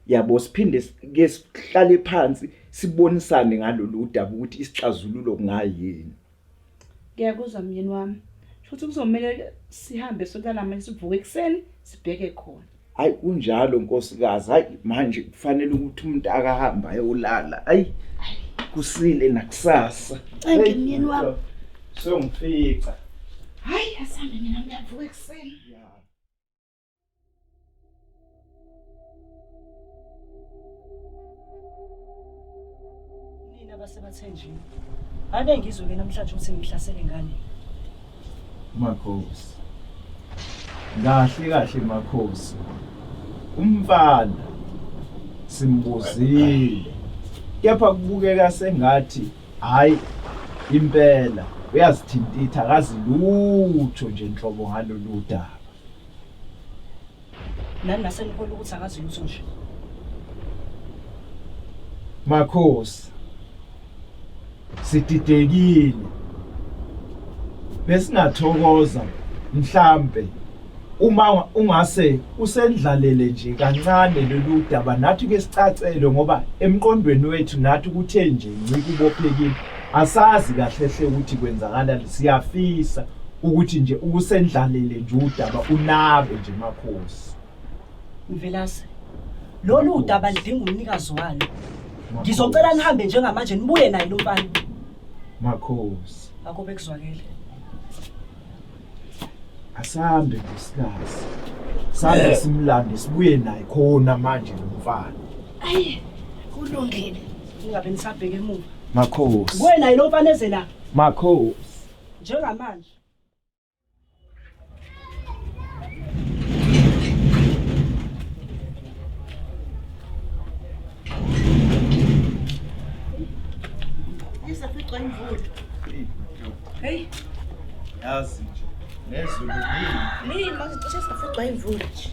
Yabo siphinde ke sihlale phansi sibonisane ngalolu daba ukuthi isixazululo kungayini. Ngiyakuzwa myeni wami. Futhi kuzomele sihambe sontana manje sivuke ekuseni sibheke khona. Hayi kunjalo nkosikazi, hayi manje kufanele ukuthi umuntu akahamba ayolala. Hayi kusile nakusasa. Thank you myeni wami. Sewungifica. Hayi asambe mina ngiyavuka ekuseni. Nina basebathenjini. Ake ngizwe ke namhlanje ukuthi ngihlasele ngani. Makhosi. Kahle kahle makhosi. Umfana simbuzile. Kepha kubukeka sengathi hayi impela uyazithintitha akazi lutho nje nhlobo ngalolu daba. Nani nasenihole ukuthi akazi lutho nje. Makhosi. Sididekile. Besingathokoza mhlambe uma ungase usendlalele nje kancane lolu daba nathi ke sicacele ngoba emqondweni wethu nathi kuthe nje ncike ubophekile asazi kahle hle ukuthi kwenzakalani siyafisa ukuthi nje ukusendlalele nje udaba unabe nje makhosi. Mvelase, lolu daba lidinga umnikazi walo. Ngizocela nihambe njengamanje nibuye naye lo mfana. Makhosi. Akube kuzwakele. Asambe nkosikazi. Sambe simlande sibuye naye khona manje lo mfana. Ayi, kulungile. Ningabe nisabheka emuva. Makhosi. Buye naye lo mfana eze la Makhosi. njengamanje. Isaficwa imvula. Hey, Yazi nje nezulu lini. mina manje cishe saficwa imvula nje.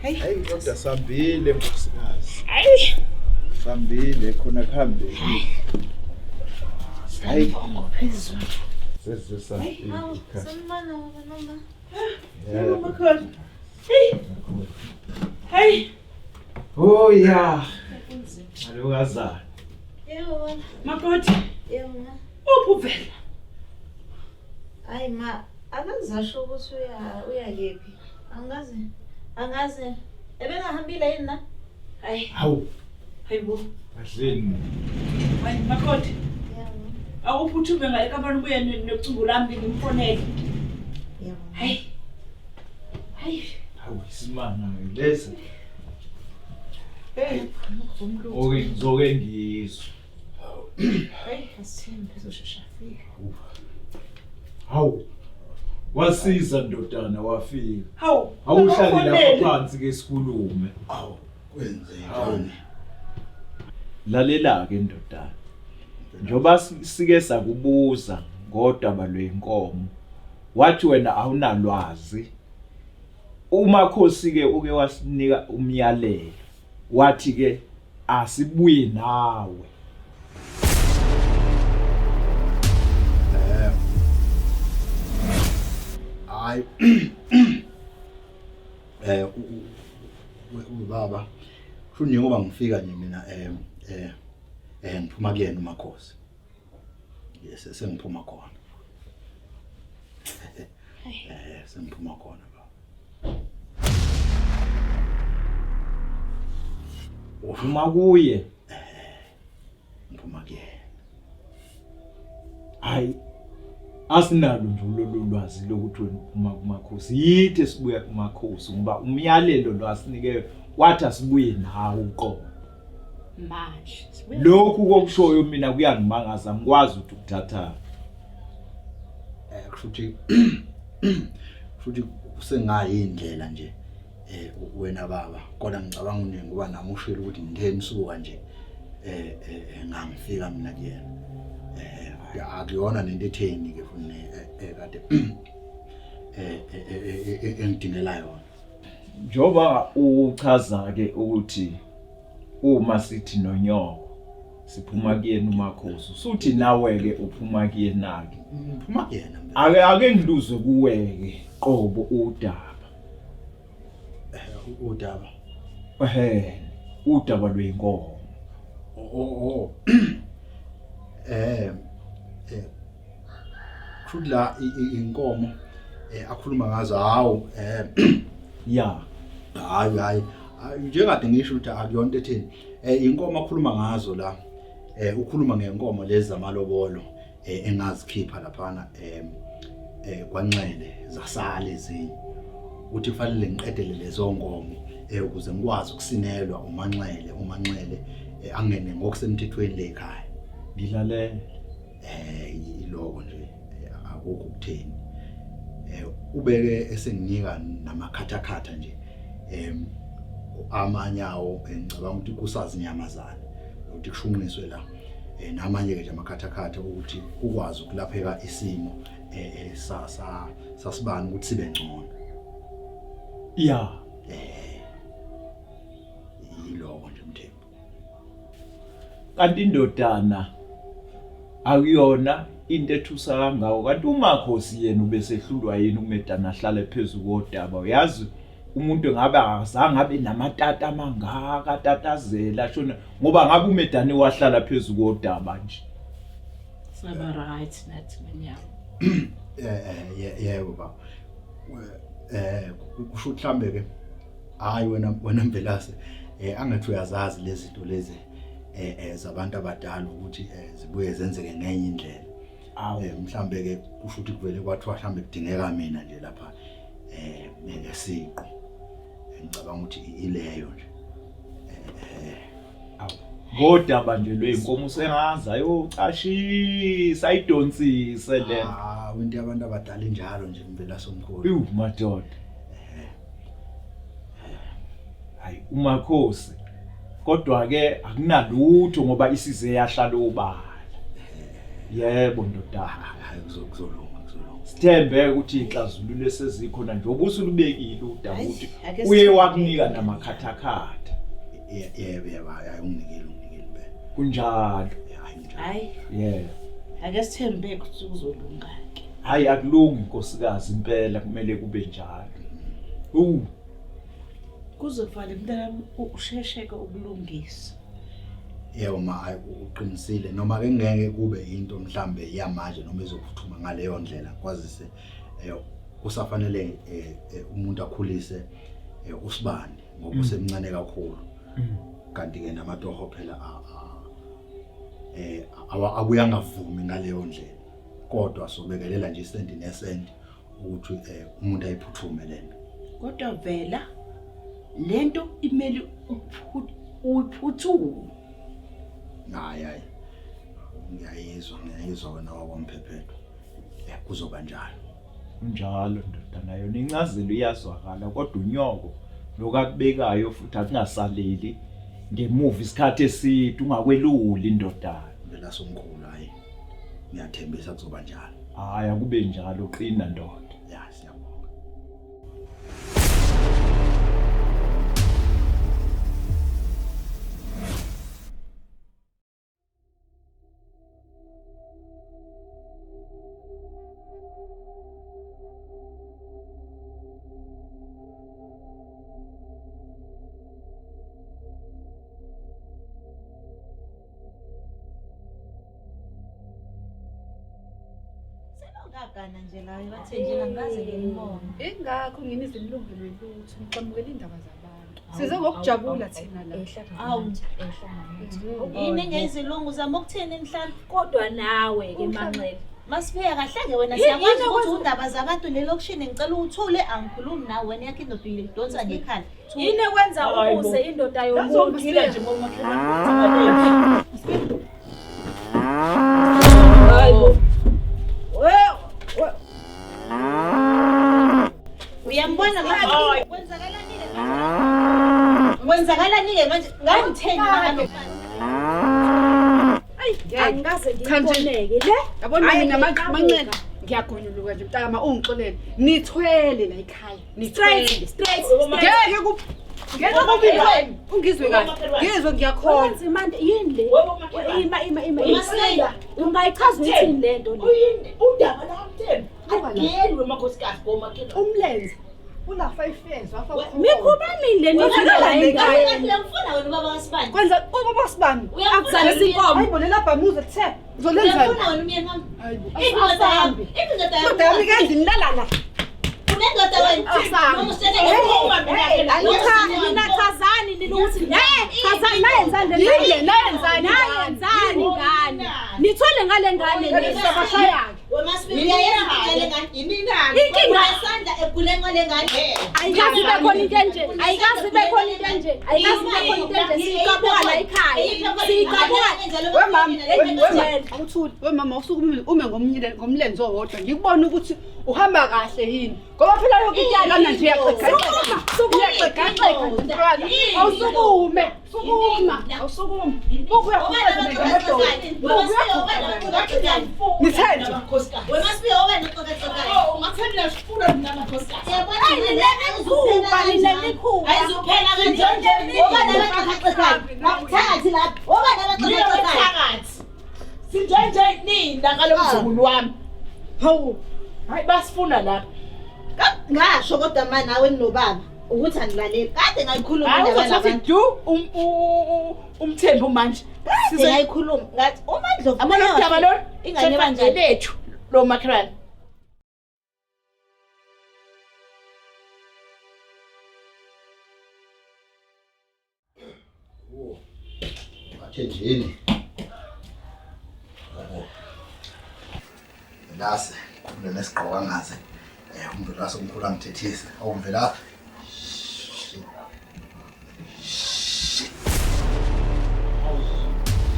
Hey, Hey kodwa sambile nkosikazi. hayi. Sambile khona kuhambekile. Hayi Bongo phezulu. seze safika. Hawu, sanibona baba noma. Yebo makhona. Hey. Hey. Oh yeah. Malukazana. Yebo baba. Makoti, Yebo ma. uphi uvela? Hayi ma, akazasho ukuthi uya uya kephi. Angazi. Angazi. Ebengahambile yini na? Hayi, Hawu, hayibo. kahleni. Hayi makoti, Yebo. awuphuthume ngale kamani ubuye nocingo lami ngimfonele. Yebo. Hayi. Hayi. Hawu isimanga lesi. Hey, umlutho. Oke ngizoke ngizwe. Hey, asithembe uzoshesha afike. Hawu. Wasiza ndodana wafika. Hawu, Awuhlale lapha phansi ke sikhulume. Awu, kwenze njani? Lalela ke ndodana. Njoba sike sakubuza ngodaba lwenkomo wathi wena awunalwazi. Umakhosi ke uke wasinika umyalelo wathi ke asibuye nawe. Eh. Hayi. Eh ubaba kusho njengoba ngifika nje mina eh eh eh ngiphuma kuyena umakhosi. Yes sengiphuma khona. Eh sengiphuma khona baba. Uphuma kuye. Ngiphuma kuyena. Hayi asinalo nje lolu lwazi lokuthi wena uphuma kumakhosi. Yithi esibuya kumakhosi ngoba umyalelo lo asinike wathi asibuye nawe uqobo. Manje Lokhu kokushoyo mina kuyangimangaza angikwazi ukuthi ukuthatha. Eh kusho ukuthi kusho ukuthi usengayindlela nje eh wena baba kodwa ngicabanga nje ngoba nami ushilo ukuthi ngithe nisuka nje eh, eh, eh ngangifika mina kuyena eh akuyona nento etheni ke futhi eh, kade eh engidingela yona. Njoba uchaza ke ukuthi uma sithi nonyoko siphuma kuyena umakhosi usuthi nawe ke uphuma kuyena ke ngiphuma kuyena ake ake ngiluzwe kuwe ke qobo udaba eh, udaba ehe udaba lwenkomo oh oh eh eh kushuthi la inkomo eh akhuluma ngazo hawu eh ya hayi hayi njengade ngisho ukuthi akuyonto etheni eh inkomo akhuluma ngazo la eh ukhuluma ngenkomo lezi zamalobolo eh engazikhipha laphana eh eh kwanxele zasala ezinye uthi kufanele ngiqedele lezo nkomo eh ukuze ngikwazi ukusinelwa umanxele umanxele eh, angene ngokusemthethweni lekhaya ngilalele eh iloko nje eh, akukho ukutheni eh ubeke esenginika namakhathakhatha nje em amanyawo eh, ngicabanga ukuthi kusazi inyamazana ukuthi kushunqiswe la eh namanye ke nje amakhathakhatha ukuthi kukwazi ukulapheka isimo eh sa sa sasibani ukuthi sibe ngcono ya eh yiloko nje mthembu Kanti indodana akuyona into ethusa kangako kanti umakhosi yena ubesehlulwa yini ukumedana ahlale phezu kodaba uyazi umuntu ngabe akazange abe namatata amangaka atatazela shona ngoba ngabe umedane wahlala phezu kodaba nje Saba right nathi ngenyawo. Eh, eh yebo baba. Eh kusho mhlambe ke hayi wena wena Mvelase eh angathi uyazazi lezi zinto lezi eh, eh zabantu abadala ukuthi eh, zibuye zenzeke ngenye indlela. Awu. Eh mhlambe ke kusho ukuthi kuvele kwathiwa mhlambe kudingeka mina nje lapha eh ngesiqu. Ngicabanga ukuthi ileyo nje. Awu. Ngodaba nje lwey'nkomo usengaze ayocashisa ayidonsise le Ah, into yabantu abadala injalo nje Mvelase omkhulu. Ewu madoda. Hayi umakhosi. Kodwa ke akunalutho ngoba isize yahlala obala. Yebo ndodana. Hayi kuzolunga kuzolunga. Sithembe ukuthi ixazululo esezikhona nje obusulubekile udaba Hayi, ukuthi ake uye sithembe. wakunika namakhathakhatha. Yebo yebo hayi unginikile unginikile impela. Kunjalo. Hayi njalo. Hayi, Yebo. ake sithembe ukuthi kuzolunga ke. Hayi akulungi nkosikazi impela kumele kube njalo. U Kuzofanele mntanami ushesheke ukulungisa. Yebo ma hayi uqinisile noma ke ngeke kube into mhlambe yamanje noma izophuthuma ngaleyo ndlela kwazise eh kusafanele eh, eh, umuntu akhulise eh, usibani ngoba usemncane kakhulu. Kanti ke namatoho phela eh abuye angavumi ngaleyo ndlela. Kodwa sobekelela nje isenti nesenti ukuthi eh, umuntu ayiphuthume lento. Kodwa vela lento imele uyiphuthume. Hayi hayi. Ngiyayizwa ngiyayizwa wena wakwamphephetho. Eh, kuzoba njalo. Kunjalo ndodana yona incazelo iyazwakala kodwa unyoko lokakubekayo futhi akungasaleli ngemuva isikhathi eside ungakweluli indodana. Mvelase omkhulu, hayi ngiyathembisa kuzoba njalo. Hayi akube njalo, qina ndoda. Ya, siyabonga. Selokagana nje la bathe nje angikaze ngimbone. Ingakho nginize nilungelwe lutho, ngiqamukela indaba zabantu. Size ngokujabula thina la. Awu. Yini engezilungu zama ukuthini mhlawumbe? Kodwa nawe ke Manxele. Masifika kahle ke wena Yini siyakwazi ukuthi okwenza- undaba zabantu lelokishini ngicela uthule angikhulumi nawe wena yakho indoda uyidonsa ngekhala. Thula. Yini ekwenza Hayi bo. ubuse indoda yomuntu? Ngizongila nje ngomakhelwane. Hayibo. Uyambona manje kwenzakalani ke manje? Kwenzakalani ke manje? Ngangitheni manje? Angikaze Cha nje. ngiyiboneke le. Yabona Hhayi, mina ngiyabuka. Manxele ngiyagonyuluka nje mntakama ungixolele. Nithwele la ekhaya. Nithwele. Straight, straight. Ngeke ku ngeke kube ungizwe kahle. Ngizwe ngiyakholwa. Nzimande yini le? Ima ima ima. Umasela. Ungayichaza uthini le nto le? Uyini udaba lamthembu? Angeni wemakhosikazi komakhelwane. Umlenze una 5 years wafa. Mikhuba mini le nithwele la ekhaya? Uyamfuna wena ubaba kaSibani? Kwenza ubaba sibani? Akuzalisa inkomo. Hayibo lela bhamuza kuthe uzolenzani? Uyamfuna wena umyeni wami? Hayibo. Indoda yami, indoda yami. Indoda yami kendlini lala la. Unendoda wena. Asambe. Noma usitshele ngephuma Cha, nina chazani nina ukuthi chazani nayenzani le Yini le nayenzani? nayenzani ngane. Nithwele ngale ngane le. Sabashayana. Inkinga Isandla eguleni kwale ngane. ayikaze ibe khona into enje. Ayikaze ibe khona into enje. Ayikaze ibe khona into enje. Siyiqabuka la ekhaya. Siyiqabuka. Wemama, wemama, awuthuli. Wemama usuke ume ngomlenze owodwa. Ngikubona ukuthi uhamba kahle yini. Ngoba phela yonke into yalana nje iyaxega. Sukuma. Iyaxegaxega. Awusukume, sukuma, awusukume. Buku uyakhupha Nithe nje. Ungathanda sifuna mina makhosikazi. Ayizuphela kanje. Oba nabaxoxayo. Ngakuthathi lapha. Oba nabaxoxayo. Phakathi. Sinje nje nina ngalomzukulu wami. Hawu. Hayi basifuna lapha. Ngasho kodwa manje nawe ninobaba ukuthi angilaleli. Kade ngayikhuluma Hayi indaba uzothatha yabantu. du umthembu manje. Kade ngayikhuluma ngathi uma Ndlovu Abona udaba lolu? Ingane banjani? Lethu lo makhelwane. Bathenjini. Yabo. Mvelase, khulule nesigqoko angaze. UMvelase omkhulu angithethise. Awu Mvelase.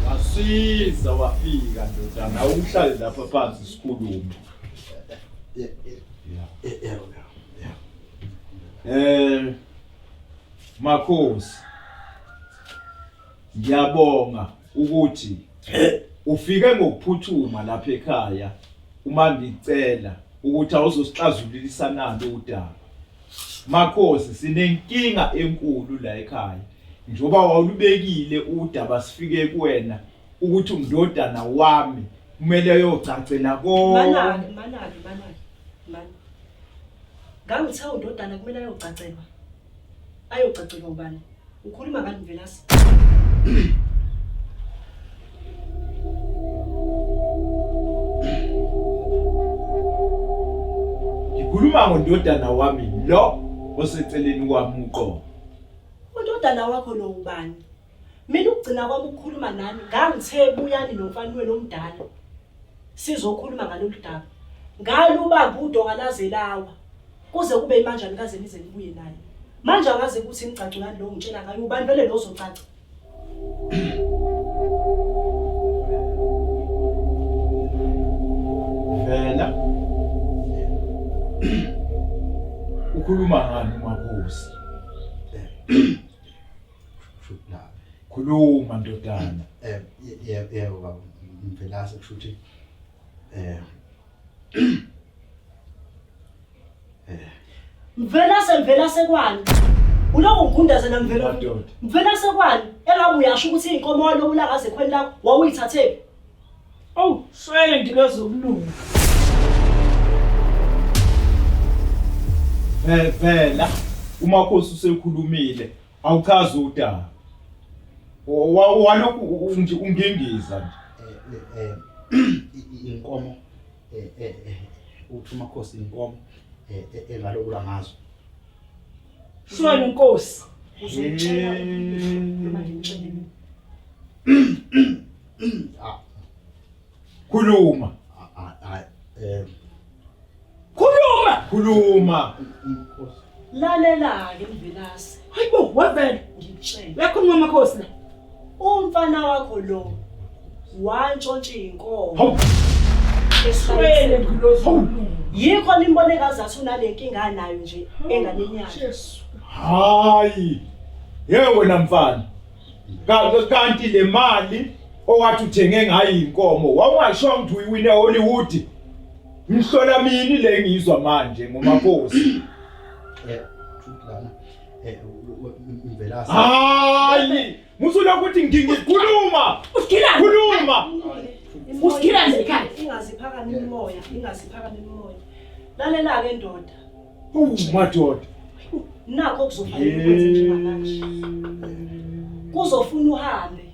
Wasiza wafika ndodana, awuhlale lapha phansi sikhulume. Yebo. Makhosi, ngiyabonga ukuthi ufike ngokuphuthuma lapha ekhaya uma ngicela ukuthi awuzosixazululisa nalo udaba. Makhosi, sinenkinga enkulu la ekhaya. Njoba wawulubekile udaba sifike kuwena ukuthi umndodana wami kumele ayocacela konke. Manake, manake, manake. Mana. Ngangithe undodana kumele ayocacelwa. Ayocacelwa ubani? Ukhuluma ngani Mvelase? Ngikhuluma ngondodana wami lo oseceleni kwami uqobo. Undodana wakho lo ubani? Mina ukugcina kwami ukukhuluma nani ngangithe buyani nomfana wenu omdala. Sizokhuluma ngalolu daba. Ngalubamba udonga laze lawa. Kuze kube manje anikaze nize nibuye naye. Manje angaze ukuthi imigcagco yani lo ngitshela ngayo ubani vele lo ozocaca. Vela. Ukhuluma ngani uMakhosi? La. Khuluma ndodana. Yebo baba Mvelase kusho ukuthi eh Mvelase Mvelase kwani? Ulokhu ngigundaze Mvelase. Madoda. Mvelase kwani? Engabe uyasho ukuthi inkomo walobula ngaze ekhweni lakho wawuyithathephi? Oh, swele ngilozokulunga. Vela umakhosi usekhulumile awuchazi udaba. Walokhu nje ungingiza nje. Inkomo uthi umakhosi inkomo engalobula ngazo. Swele inkosi. Uzongitshela noma ngimtshele mina. Ah, Khuluma. ah, ah, eh Khuluma. Khuluma. Inkosi Lalela-ke Mvelase, Hayibo, wevela. ngikutshele. Uyakhuluma amakhosi la. Umfana wakho lo wantshontsha inkomo. Hawu. Swele ngilozokulunga. Yikho nimbone ngazathi unale nkinga anayo nje enganeni yakhe. Jesu. Hayi. Ye wena mfana. Kanti le mali owathi uthenge ngayo inkomo wawungashongo ukuthi uyiwine Hollywood. Ngihlola mini le ngizwa manje ngomakhosi. Truth lana Mvelase Hayi, musulokuthi ngingikhuluma. Usigilani. Khuluma. Usigilani ekhaya. Ingaziphakami imimoya, ingaziphakami imimoya. Lalela-ke ndoda, Awu madoda. nakho okuzofanele ukwenze njengamanje. Kuzofuna uhambe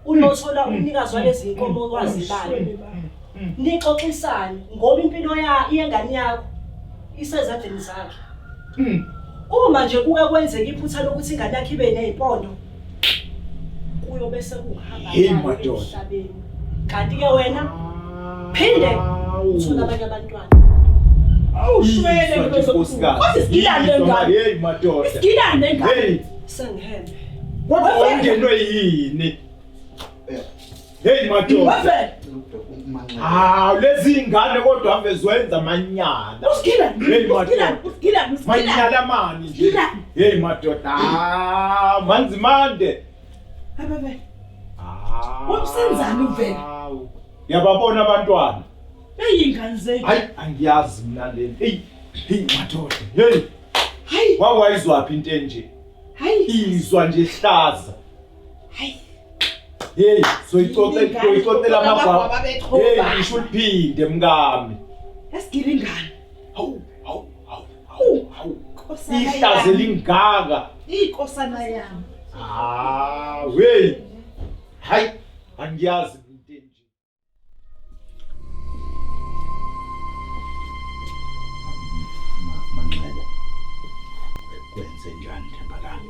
uyothola umnikazi walezi nkomo wazibala. Nixoxisane ngoba impilo ya yengane yakho isezandleni zakhe. Uma nje kuke kwenzeka iphutha lokuthi ingane yakhe ibe nezimpondo kuyobe sekuhamba Hey, kwayo madoda. emhlabeni. Kanti ke wena phinde uthole abanye abantwana. Awu shwele ngilozokulunga. Kodwa isigilani lengane. Hey madoda. Isigilani lengane. Hey, Sengihembe. kodwa ungenwe yini? Hey madoda. Wevela. uManxele Ah, lezi ingane kodwa ave zwenza amanyala. Usigilani. Hey Usigilani. madoda. Usigilani. Usigilani. Manyala mani nje. Usigilani. Hey madoda. Ah, manzimande. Hayi Ah. Wamsenzani uvela? Yababona abantwana. Hey ingane zethu. Hayi angiyazi mina le. Hey, hey madoda. Hey, Hayi. wawayizwaphi into enje? Hayi. Izwa nje hlaza. Hayi. Hey, soyixoxe Ingane, soyixoxela amagwaba amagwaba. bexhoba. Hey, ngisho uliphinde mkami. Yasigila ingane. Hawu, hawu, hawu, hawu, hawu. Nkosana Ihlazo yami. elingaka. Inkosana yami. Ah, wey. Hayi, angiyazi into enje. Manxele kwenze njani Themba lami?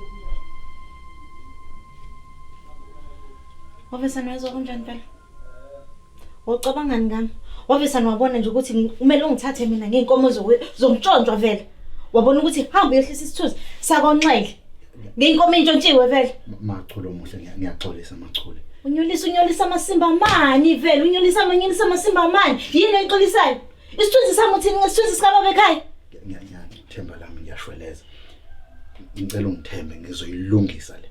Wavesana wezwa kunjani phela? Ucabangani ngami? Wavesana wabona nje ukuthi kumele ungithathe mina ngey'nkomo zokuntshontshwa vele. Wabona ukuthi hamba uyehlisa isithuzi sakonxele. Ngey'nkomo ey'ntshontshiwe vele. Machule omuhle ngiyaxolisa Machule. Unyolisa unyolisa amasimba mani vele, unyolisa unyolisa amasimba mani. Yini oyixolisayo? Isithunzi sami uthini ngesithunzi sikababa ekhaya? Themba lami ngiyashweleza. Ngicela ungithembe ngizoyilungisa le.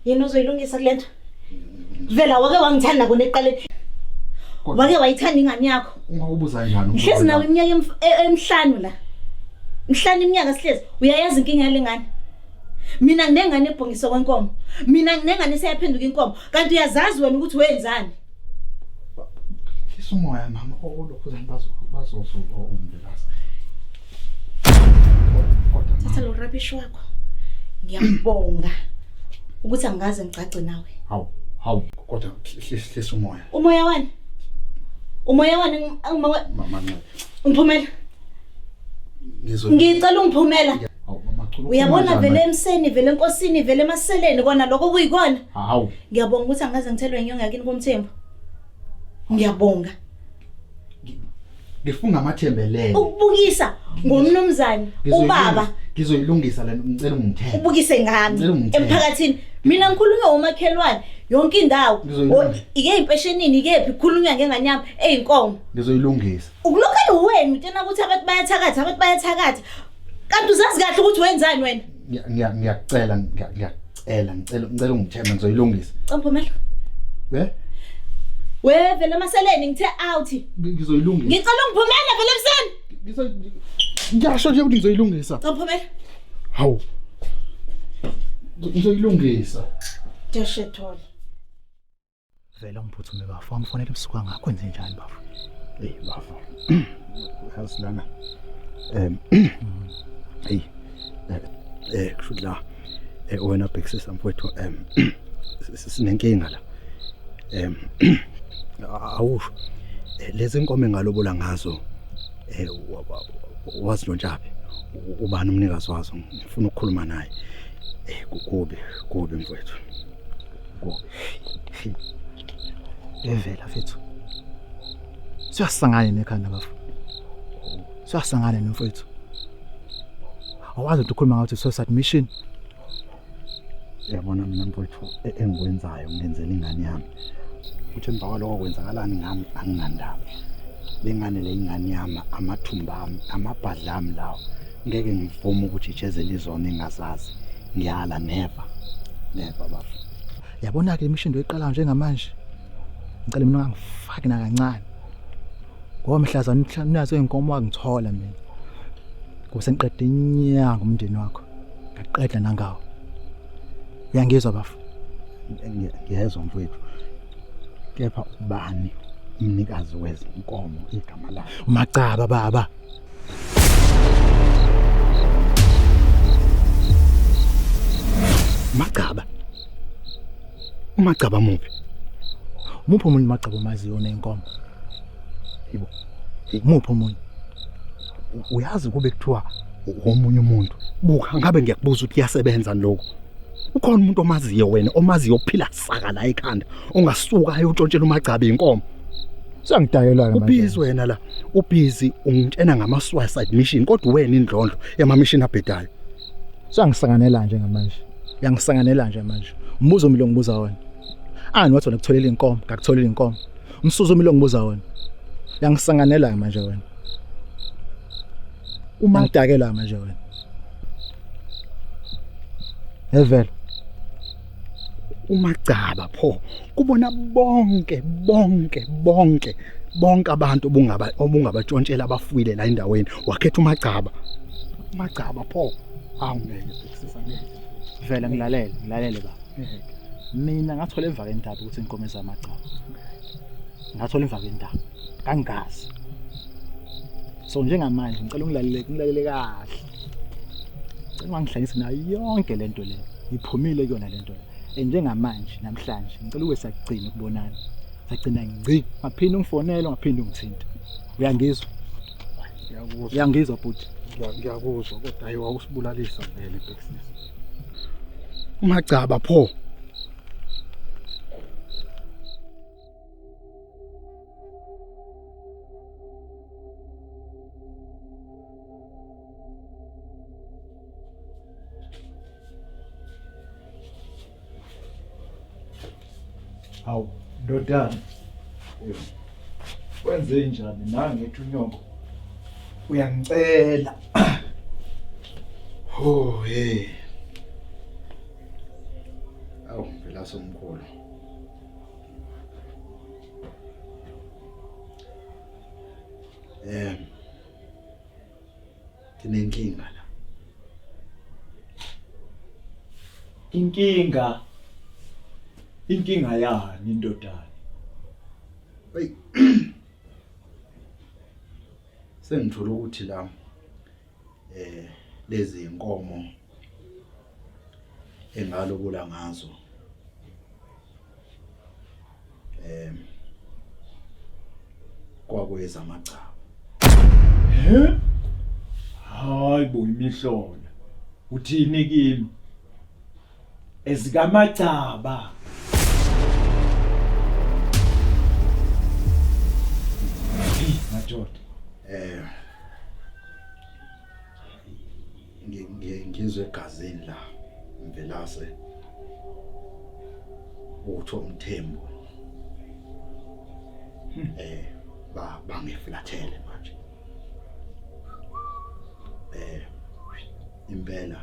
Yini ozoyilungisa kule nto? Vela wake wangithanda kona ekuqaleni. Wake wayithanda ingane yakho. Ungakubuza kanjani? Ngihlezi nawe iminyaka emihlanu la. Mihlanu iminyaka sihlezi. Uyayazi inkinga yale ngane. Mina nginengane ebhongiswa kwenkomo. Mina nginengane eseyaphenduka inkomo. Kanti uyazazi wena ukuthi wenzani? Hlisa umoya mama olokhuzani bazozuka umvelase. Kodwa Thatha lo rubbish wakho. Ngiyabonga ukuthi angikaze ngigcagce nawe. hawu hawu kodwa hlisa umoya Umoya wani? Umoya wani Manxele. ngiphumela? Ngizo Ngicela ungiphumela. Hawu Machule. Uyabona vele emseni vele enkosini vele emaseleni kona lokho kuyikona. Hawu Ngiyabonga ukuthi angikaze ngithelwe inyongo yakini komthembu. Ngiyabonga. ngifunga amathembelele. Ukubukisa ngomnumzane ubaba Ngizoyilungisa le ngicela ungithembe. ubukise ngami Ngicela ungithembe. emphakathini. Mina ngikhulunywa umakhelwane yonke indawo. Ngizoyilungisa. Ike impeshenini ikephi kukhulunywa ngengane yami eyinkomo. Ngizoyilungisa. Ukulokhela wena utshena ukuthi abantu bayathakatha abantu bayathakatha. Kanti uzazi kahle ukuthi wenzani wena? Ngiyakucela ngiyacela ngicela ungithembe ngizoyilungisa. Cela phumela. Eh? We vele maseleni ngithe out. Ngizoyilungisa. Ngicela ungiphumele vele ebuseni. Ngiyasho nje ukuthi ngizoyilungisa. Cha phumela. Hawu. Ngizoyilungisa. Deshethola. Vele ungiphuthume bafo, wangifonela ebusuku angakho kwenze njani bafo? Hey bafo. Yazi lana. Hey. Kusho la wena bhekisisa mfowethu sinenkinga la. Awusho lezi inkomo engalobola ngazo wazintshontshaphi ubani umnikazi wazo ngifuna ukukhuluma naye. Kubi kubi mfowethu. Kubi. Evela mfethu. Siyasangana nekhanda bafo. Siyasangana nomfethu. Awazi ukuthi ukhuluma ngathi so submission. Yabona mina mfowethu engikwenzayo ngenzela ingane yami. Uthi emva kwaloko kwenzakalani ngami anginandaba. Lengane le ingane yami amathumba ami amabhadla ami lawo. Ngeke ngivume ukuthi ijezele izona engazazi. Ngiyala never. Never bafo. Yabona ke imishindo eqala njengamanje. Ngicela mina ungangifaki nakancane. Ngoba mhlazana nazo inkomo wangithola mina. Ngoba sengiqede inyanga umndeni wakho. Ngaqedla nangawo. Uyangizwa bafo? Ngiyezwa mfowethu. Kepha ubani umnikazi wezinkomo igama lakhe? Umacaba baba. Macaba. Umacaba muphi? Muphi umuntu Macaba omaziyo nenkomo? Yibo. Muphi umuntu? Uyazi kube kuthiwa omunye umuntu. Buka ngabe ngiyakubuza ukuthi iyasebenza lokho. Ukhona umuntu omaziyo wena, omaziyo ophila saka la ekhanda, ongasuka ayotshontshela uMacaba inkomo. Siyangidayela ke manje. Ubhizi wena la, ubhizi ungitshena ngama suicide mission kodwa wena indlondlo yama mission abhedayo. Siyangisanganela nje ngamanje. Uyangisanganela nje manje. Umbuzo mina ngibuza wona. Ani wathi wena kutholela inkomo, ngakutholela inkomo. Umsuzo mina ngibuza wona. Uyangisanganela manje wena. Uma ngidakela manje wena. Evela. Umacaba pho kubona bonke bonke bonke bonke abantu obungaba obungabatshontshela abafuyile la endaweni wakhetha uMacaba. Umacaba pho awungeke bhekisisa ngeke. Vele ngilalele, ngilalele baba. Mina ngathola emva kwendaba ukuthi inkomo ezamacaba. Ngathola emva kwendaba. Kangazi. So njengamanje ngicela ungilalele, ngilalele kahle. Ngicela ungangihlanganisi nayo yonke lento le. Iphumile kuyona lento le. Njengamanje namhlanje ngicela ube sagcina ukubonana. Sagcina ngci, ngaphinde ungifonele, ungaphinde ungithinte. Uyangizwa? Ngiyakuzwa. Uyangizwa bhuti? Ngiyakuzwa kodwa hayi wawusibulalisa vele bhekisisa. Umacaba pho. Hawu ndodana. Wenze njani nangithi unyoko? Uyangicela. Oh hey. Awu phela somkhulu. Nginenkinga la. Inkinga. Inkinga yani ndodana? Hey. Sengithola ukuthi la lezi inkomo engalobola ngazo kwakweza amacaba. He? Hayi bo imihlola. Uthini kimi? Ezikamacaba. Hey, madoda. Ngizwe egazini la Mvelase utho umthembu bangiflathele manje. Impela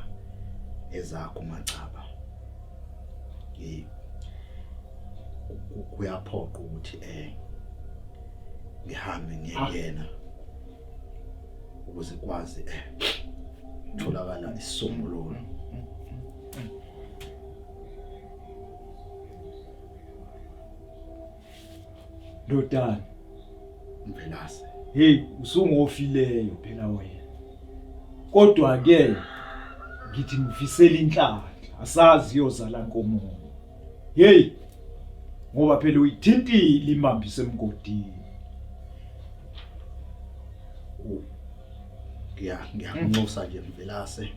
ezakho Macaba. Kuyaphoqa ukuthi ngihambe ngiyena ukuze kwazi tholakala isisombululo. Ndodana. Mvelase. Hey, usungofileyo phela wena. Kodwa ke ngithi ngifisela inhlanhla, asazi yozala nkomo. Hey, ngoba phela uyithintile imambi semgodini. Ngiyakunxusa nje Mvelase.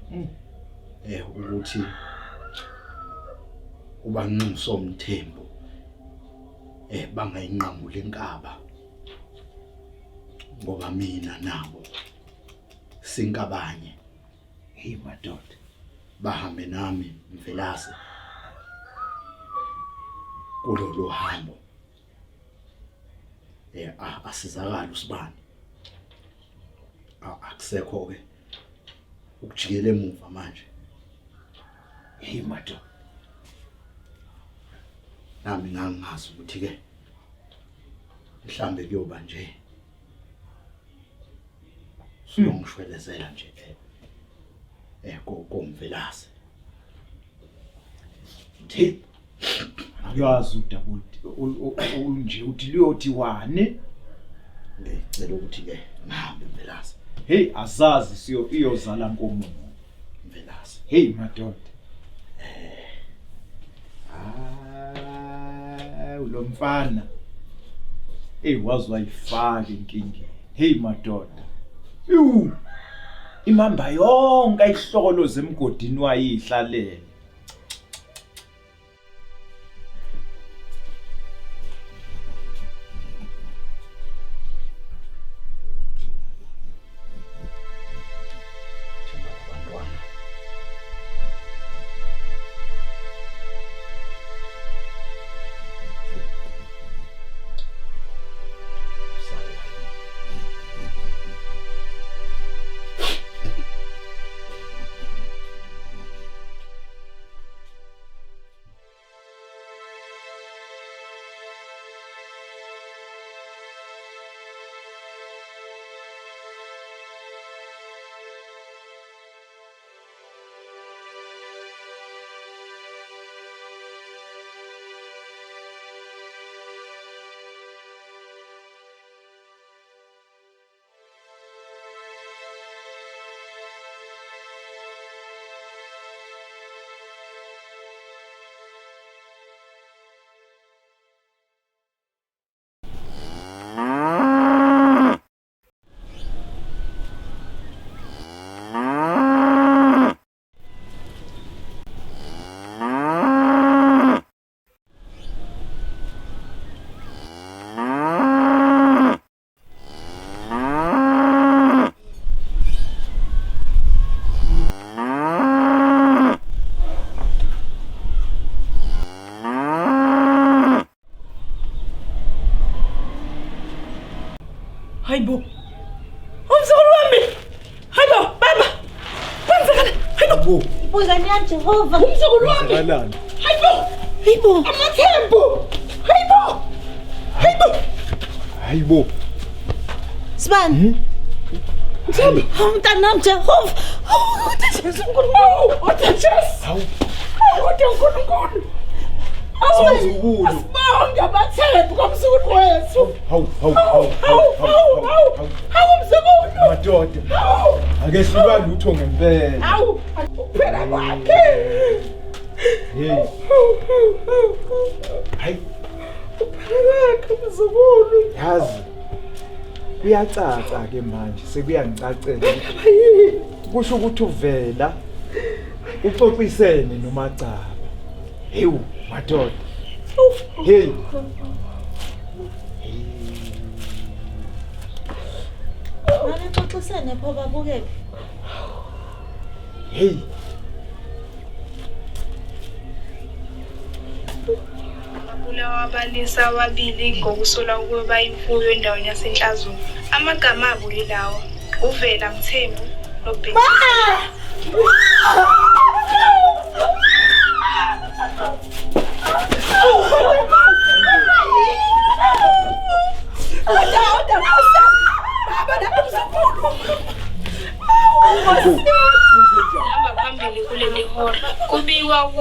Ukuthi ubanxusa oMthembu bangayinqamula inkaba ngoba mina nabo sinkabanye. Hey madoda, bahambe nami Mvelase kulolu hambo. Asizakala usibani. Akusekho ke ukujikela emuva manje. Hey madoda, nami ngangazi ukuthi ke mhlambe kuyoba nje siyongishwelezela nje koMvelase. Thembu akuyazi udaba olunje uthi luyothiwane. Ngicela ukuthi ke ngihambe Mvelase. Hey, asazi siyo iyozala nkomo Mvelase. Hey madoda. Lo mfana. Hey, wazi wayifaka inkingeni. Hey madoda. Ewu. Imamba yonke ayihlokoloze emgodini wayihlalela. Hayibo. Umzukulu wami. Hayibo baba. Kwenzekala. Hayibo. Ibuzani yami Jehova. Umzukulu wami. Hayibo. Hayibo. Amathembu. Hayibo. Hayibo. Hayibo. Sibani. Mthembu. Mntanami Jehova. Jesu uNkulunkulu. Oh Jesu. Hawu. Hawu uNkulunkulu. Mzukulu. Asibonge amathembu komzukulu wethu. Hawu hawu hawu hawu hawu. Hawu mzukulu. Madoda. Hawu. Ake siba lutho ngempela. Hawu. Ukuphela kwakhe. Hey. Hayi. Ukuphela kwakhe mzukulu. Yazi. Kuyacaca ke manje sekuyangicacela. Kusho ukuthi uvela uxoxisene noMacaba. Hewu madoda. Hey. Ngabe xoxisene pho babukephi? Hey. Babulawa abalisa ababili ngokusolwa ukuba imfuyo endaweni yaseNhlazuko. Amagama abo yilawa: uVela Mthembu noBheki.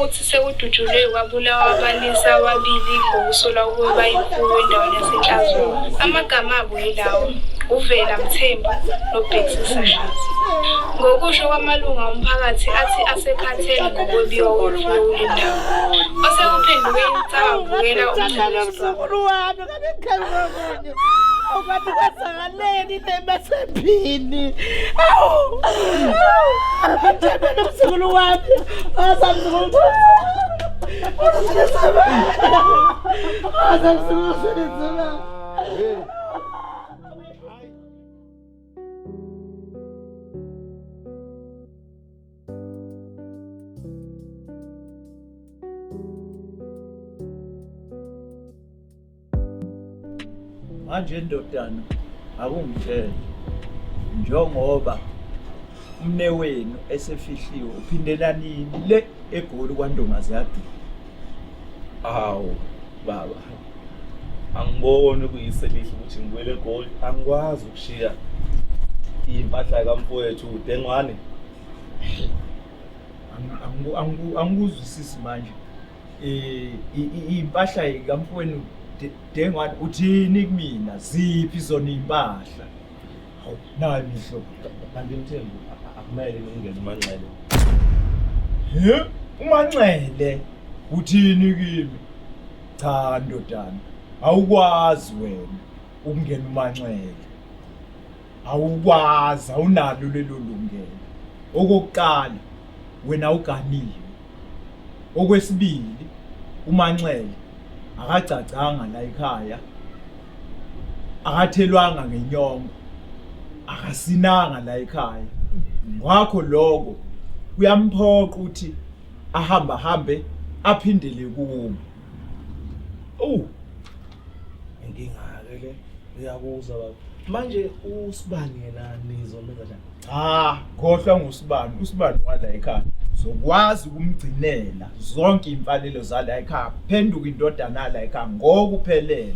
ukuthi sekudutshulwe kwabulawa abalisa ababili ngokusolwa ukweba imfuyo endaweni yaseNhlazuko. Amagama abo yilawa, uVela Mthembu noBhekisisa Shazi. Ngokusho kwamalunga omphakathi athi asekhathele ngokwebiwa kwemfuyo kule ndawo. Osekuphenduke insakavukela Mzukulu wami ngabe ngikhalwa kunye. Awukwathi kwenzakaleni nemathembini. Awu. Thembeni mzukulu wami. Waza mzukulu. Waza mzukulu. Manje ndodana akungitshele njengoba umne wenu esefihliwe uphindela nini le eGoli kwaNdomazi yaduma? Awu baba, angiboni kuyiselihle ukuthi ngibuyele eGoli. Angikwazi ukushiya impahla kamfowethu uDengwane. Angikuzwisisi manje. Impahla kamfowenu Dengwane uthini kumina? Ziphi zona impahla? Hawu nayi imihlobo. Kanti Mthembu akumele ungene uManxele. He? uManxele uthini kimi? Cha ndodana, awukwazi wena ukungena uManxele. Awukwazi, awunalo lelo lungelo. Okokuqala wena uganiwe. Okwesibili uManxele akagcagcanga la ekhaya, akathelwanga ngenyongo, akasinanga la ekhaya. Ngakho lokho kuyamphoqa ukuthi ahamba hambe aphindele kubo. Oh, inkinga ke le uyakuza baba. Manje usibani yena nizomenza njani? Cha, khohlwa ngusibani, usibani wala ekhaya. Zokwazi ukumgcinela zonke imfanelo zala ekhaya, phenduka indodana la ekhaya ngokuphelele.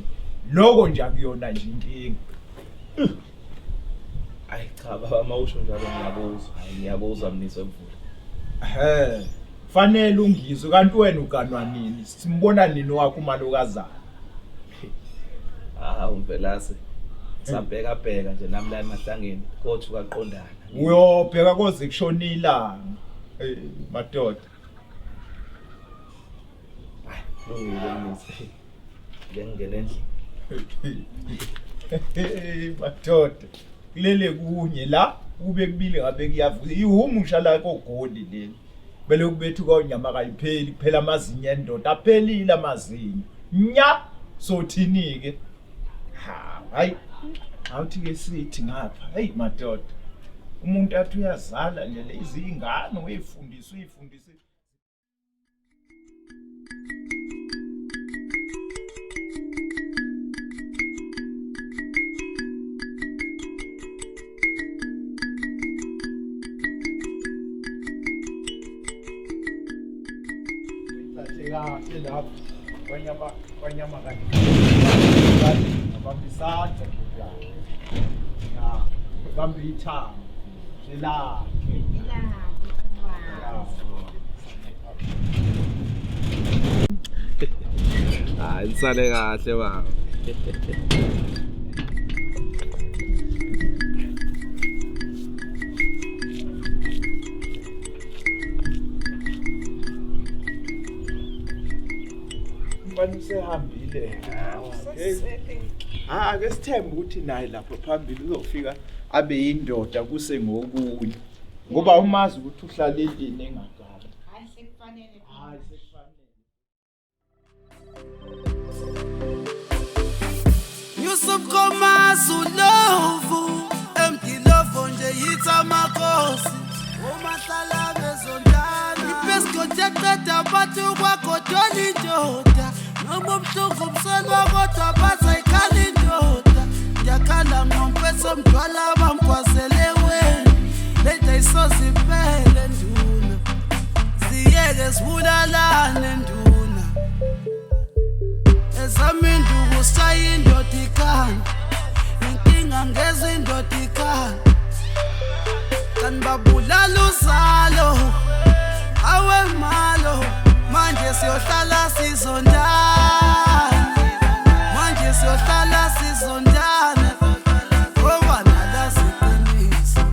Lokho nje akuyona nje inkinga. Ayi cha baba, mawusho njalo ngiyakuzwa. Hayi ngiyakuzwa Mnisi wemvula. Ehhe, fanele ungizwe kanti wena uganwa nini? Simbona nini wakho umalokazana? Hawu Mvelase. Sabheka bheka nje nami la emahlangeni kothi ukaqondana. Uyobheka koze kushona ilanga. Eh madoda. Lungile Mnisi. Ngengena endlini. Madoda. Kulele kunye la kube kubili ngabe kuyavuka. Ihumusha la koGoli leli. Belokhu bethu konyama kayipheli kuphela amazinyo endoda aphelile amazinyo. Nya sothini ke? Ha, hayi. Awuthi ke sithi ngapha. Hey madoda. Umuntu athi uyazala nje lezi ingane uyifundisa uyifundisa. Kahle lapho kwanyama kwanyama kanje bamba isandla ya bamba ithambo nje lakhe. Hayi nisale kahle baba. Umfana usehambile. Ah, ake sithembe ukuthi naye lapho phambili uzofika abe yindoda kuse ngokunye. Ngoba umazi ukuthi uhlalelini engagaba. Hayi sekufanele. Hayi sekufanele. Yusuf Komasu lovu emdilovo nje yithi amakhosi omahlala bezondana ipesikoti yaqeda bathi kwagodola indoda noma ubuhlungu mselwa kodwa bathi ayikhala indoda ndiyakhala ngompethu omdwala bamgwazele wena lento ayisoze iphele nduna ziyeke zibulalane nduna ezami induku sishaya indoda ikhanda inkinga ngezwe indoda ikhanda kanti babulala uzalo awe malo. siyohlala sizondana, manje siyohlala sizondana, ngoba nalazi iqiniso.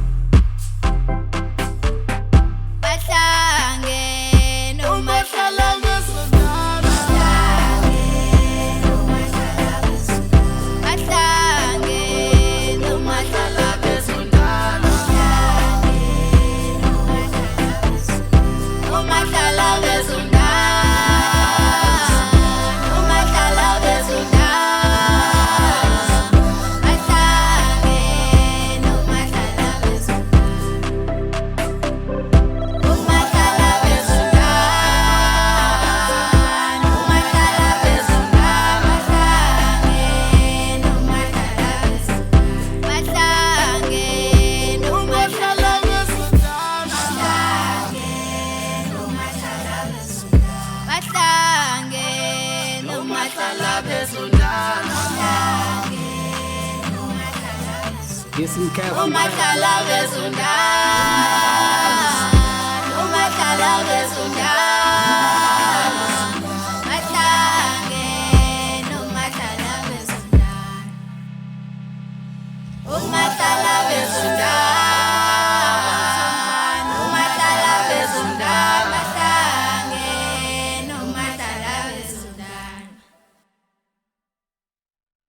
Bahlangene Umahlala bezondana, bahlangene umahlala bezondana, umahlala bezondana, umahlala bezondana, bahlangene umahlala bezondana, umahlala bezondana, umahlala bezondana, bahlangene umahlala bezondana, bahlangene umahlala bezondana, bahlangene umahlala bezondana. Umahlala bezondana.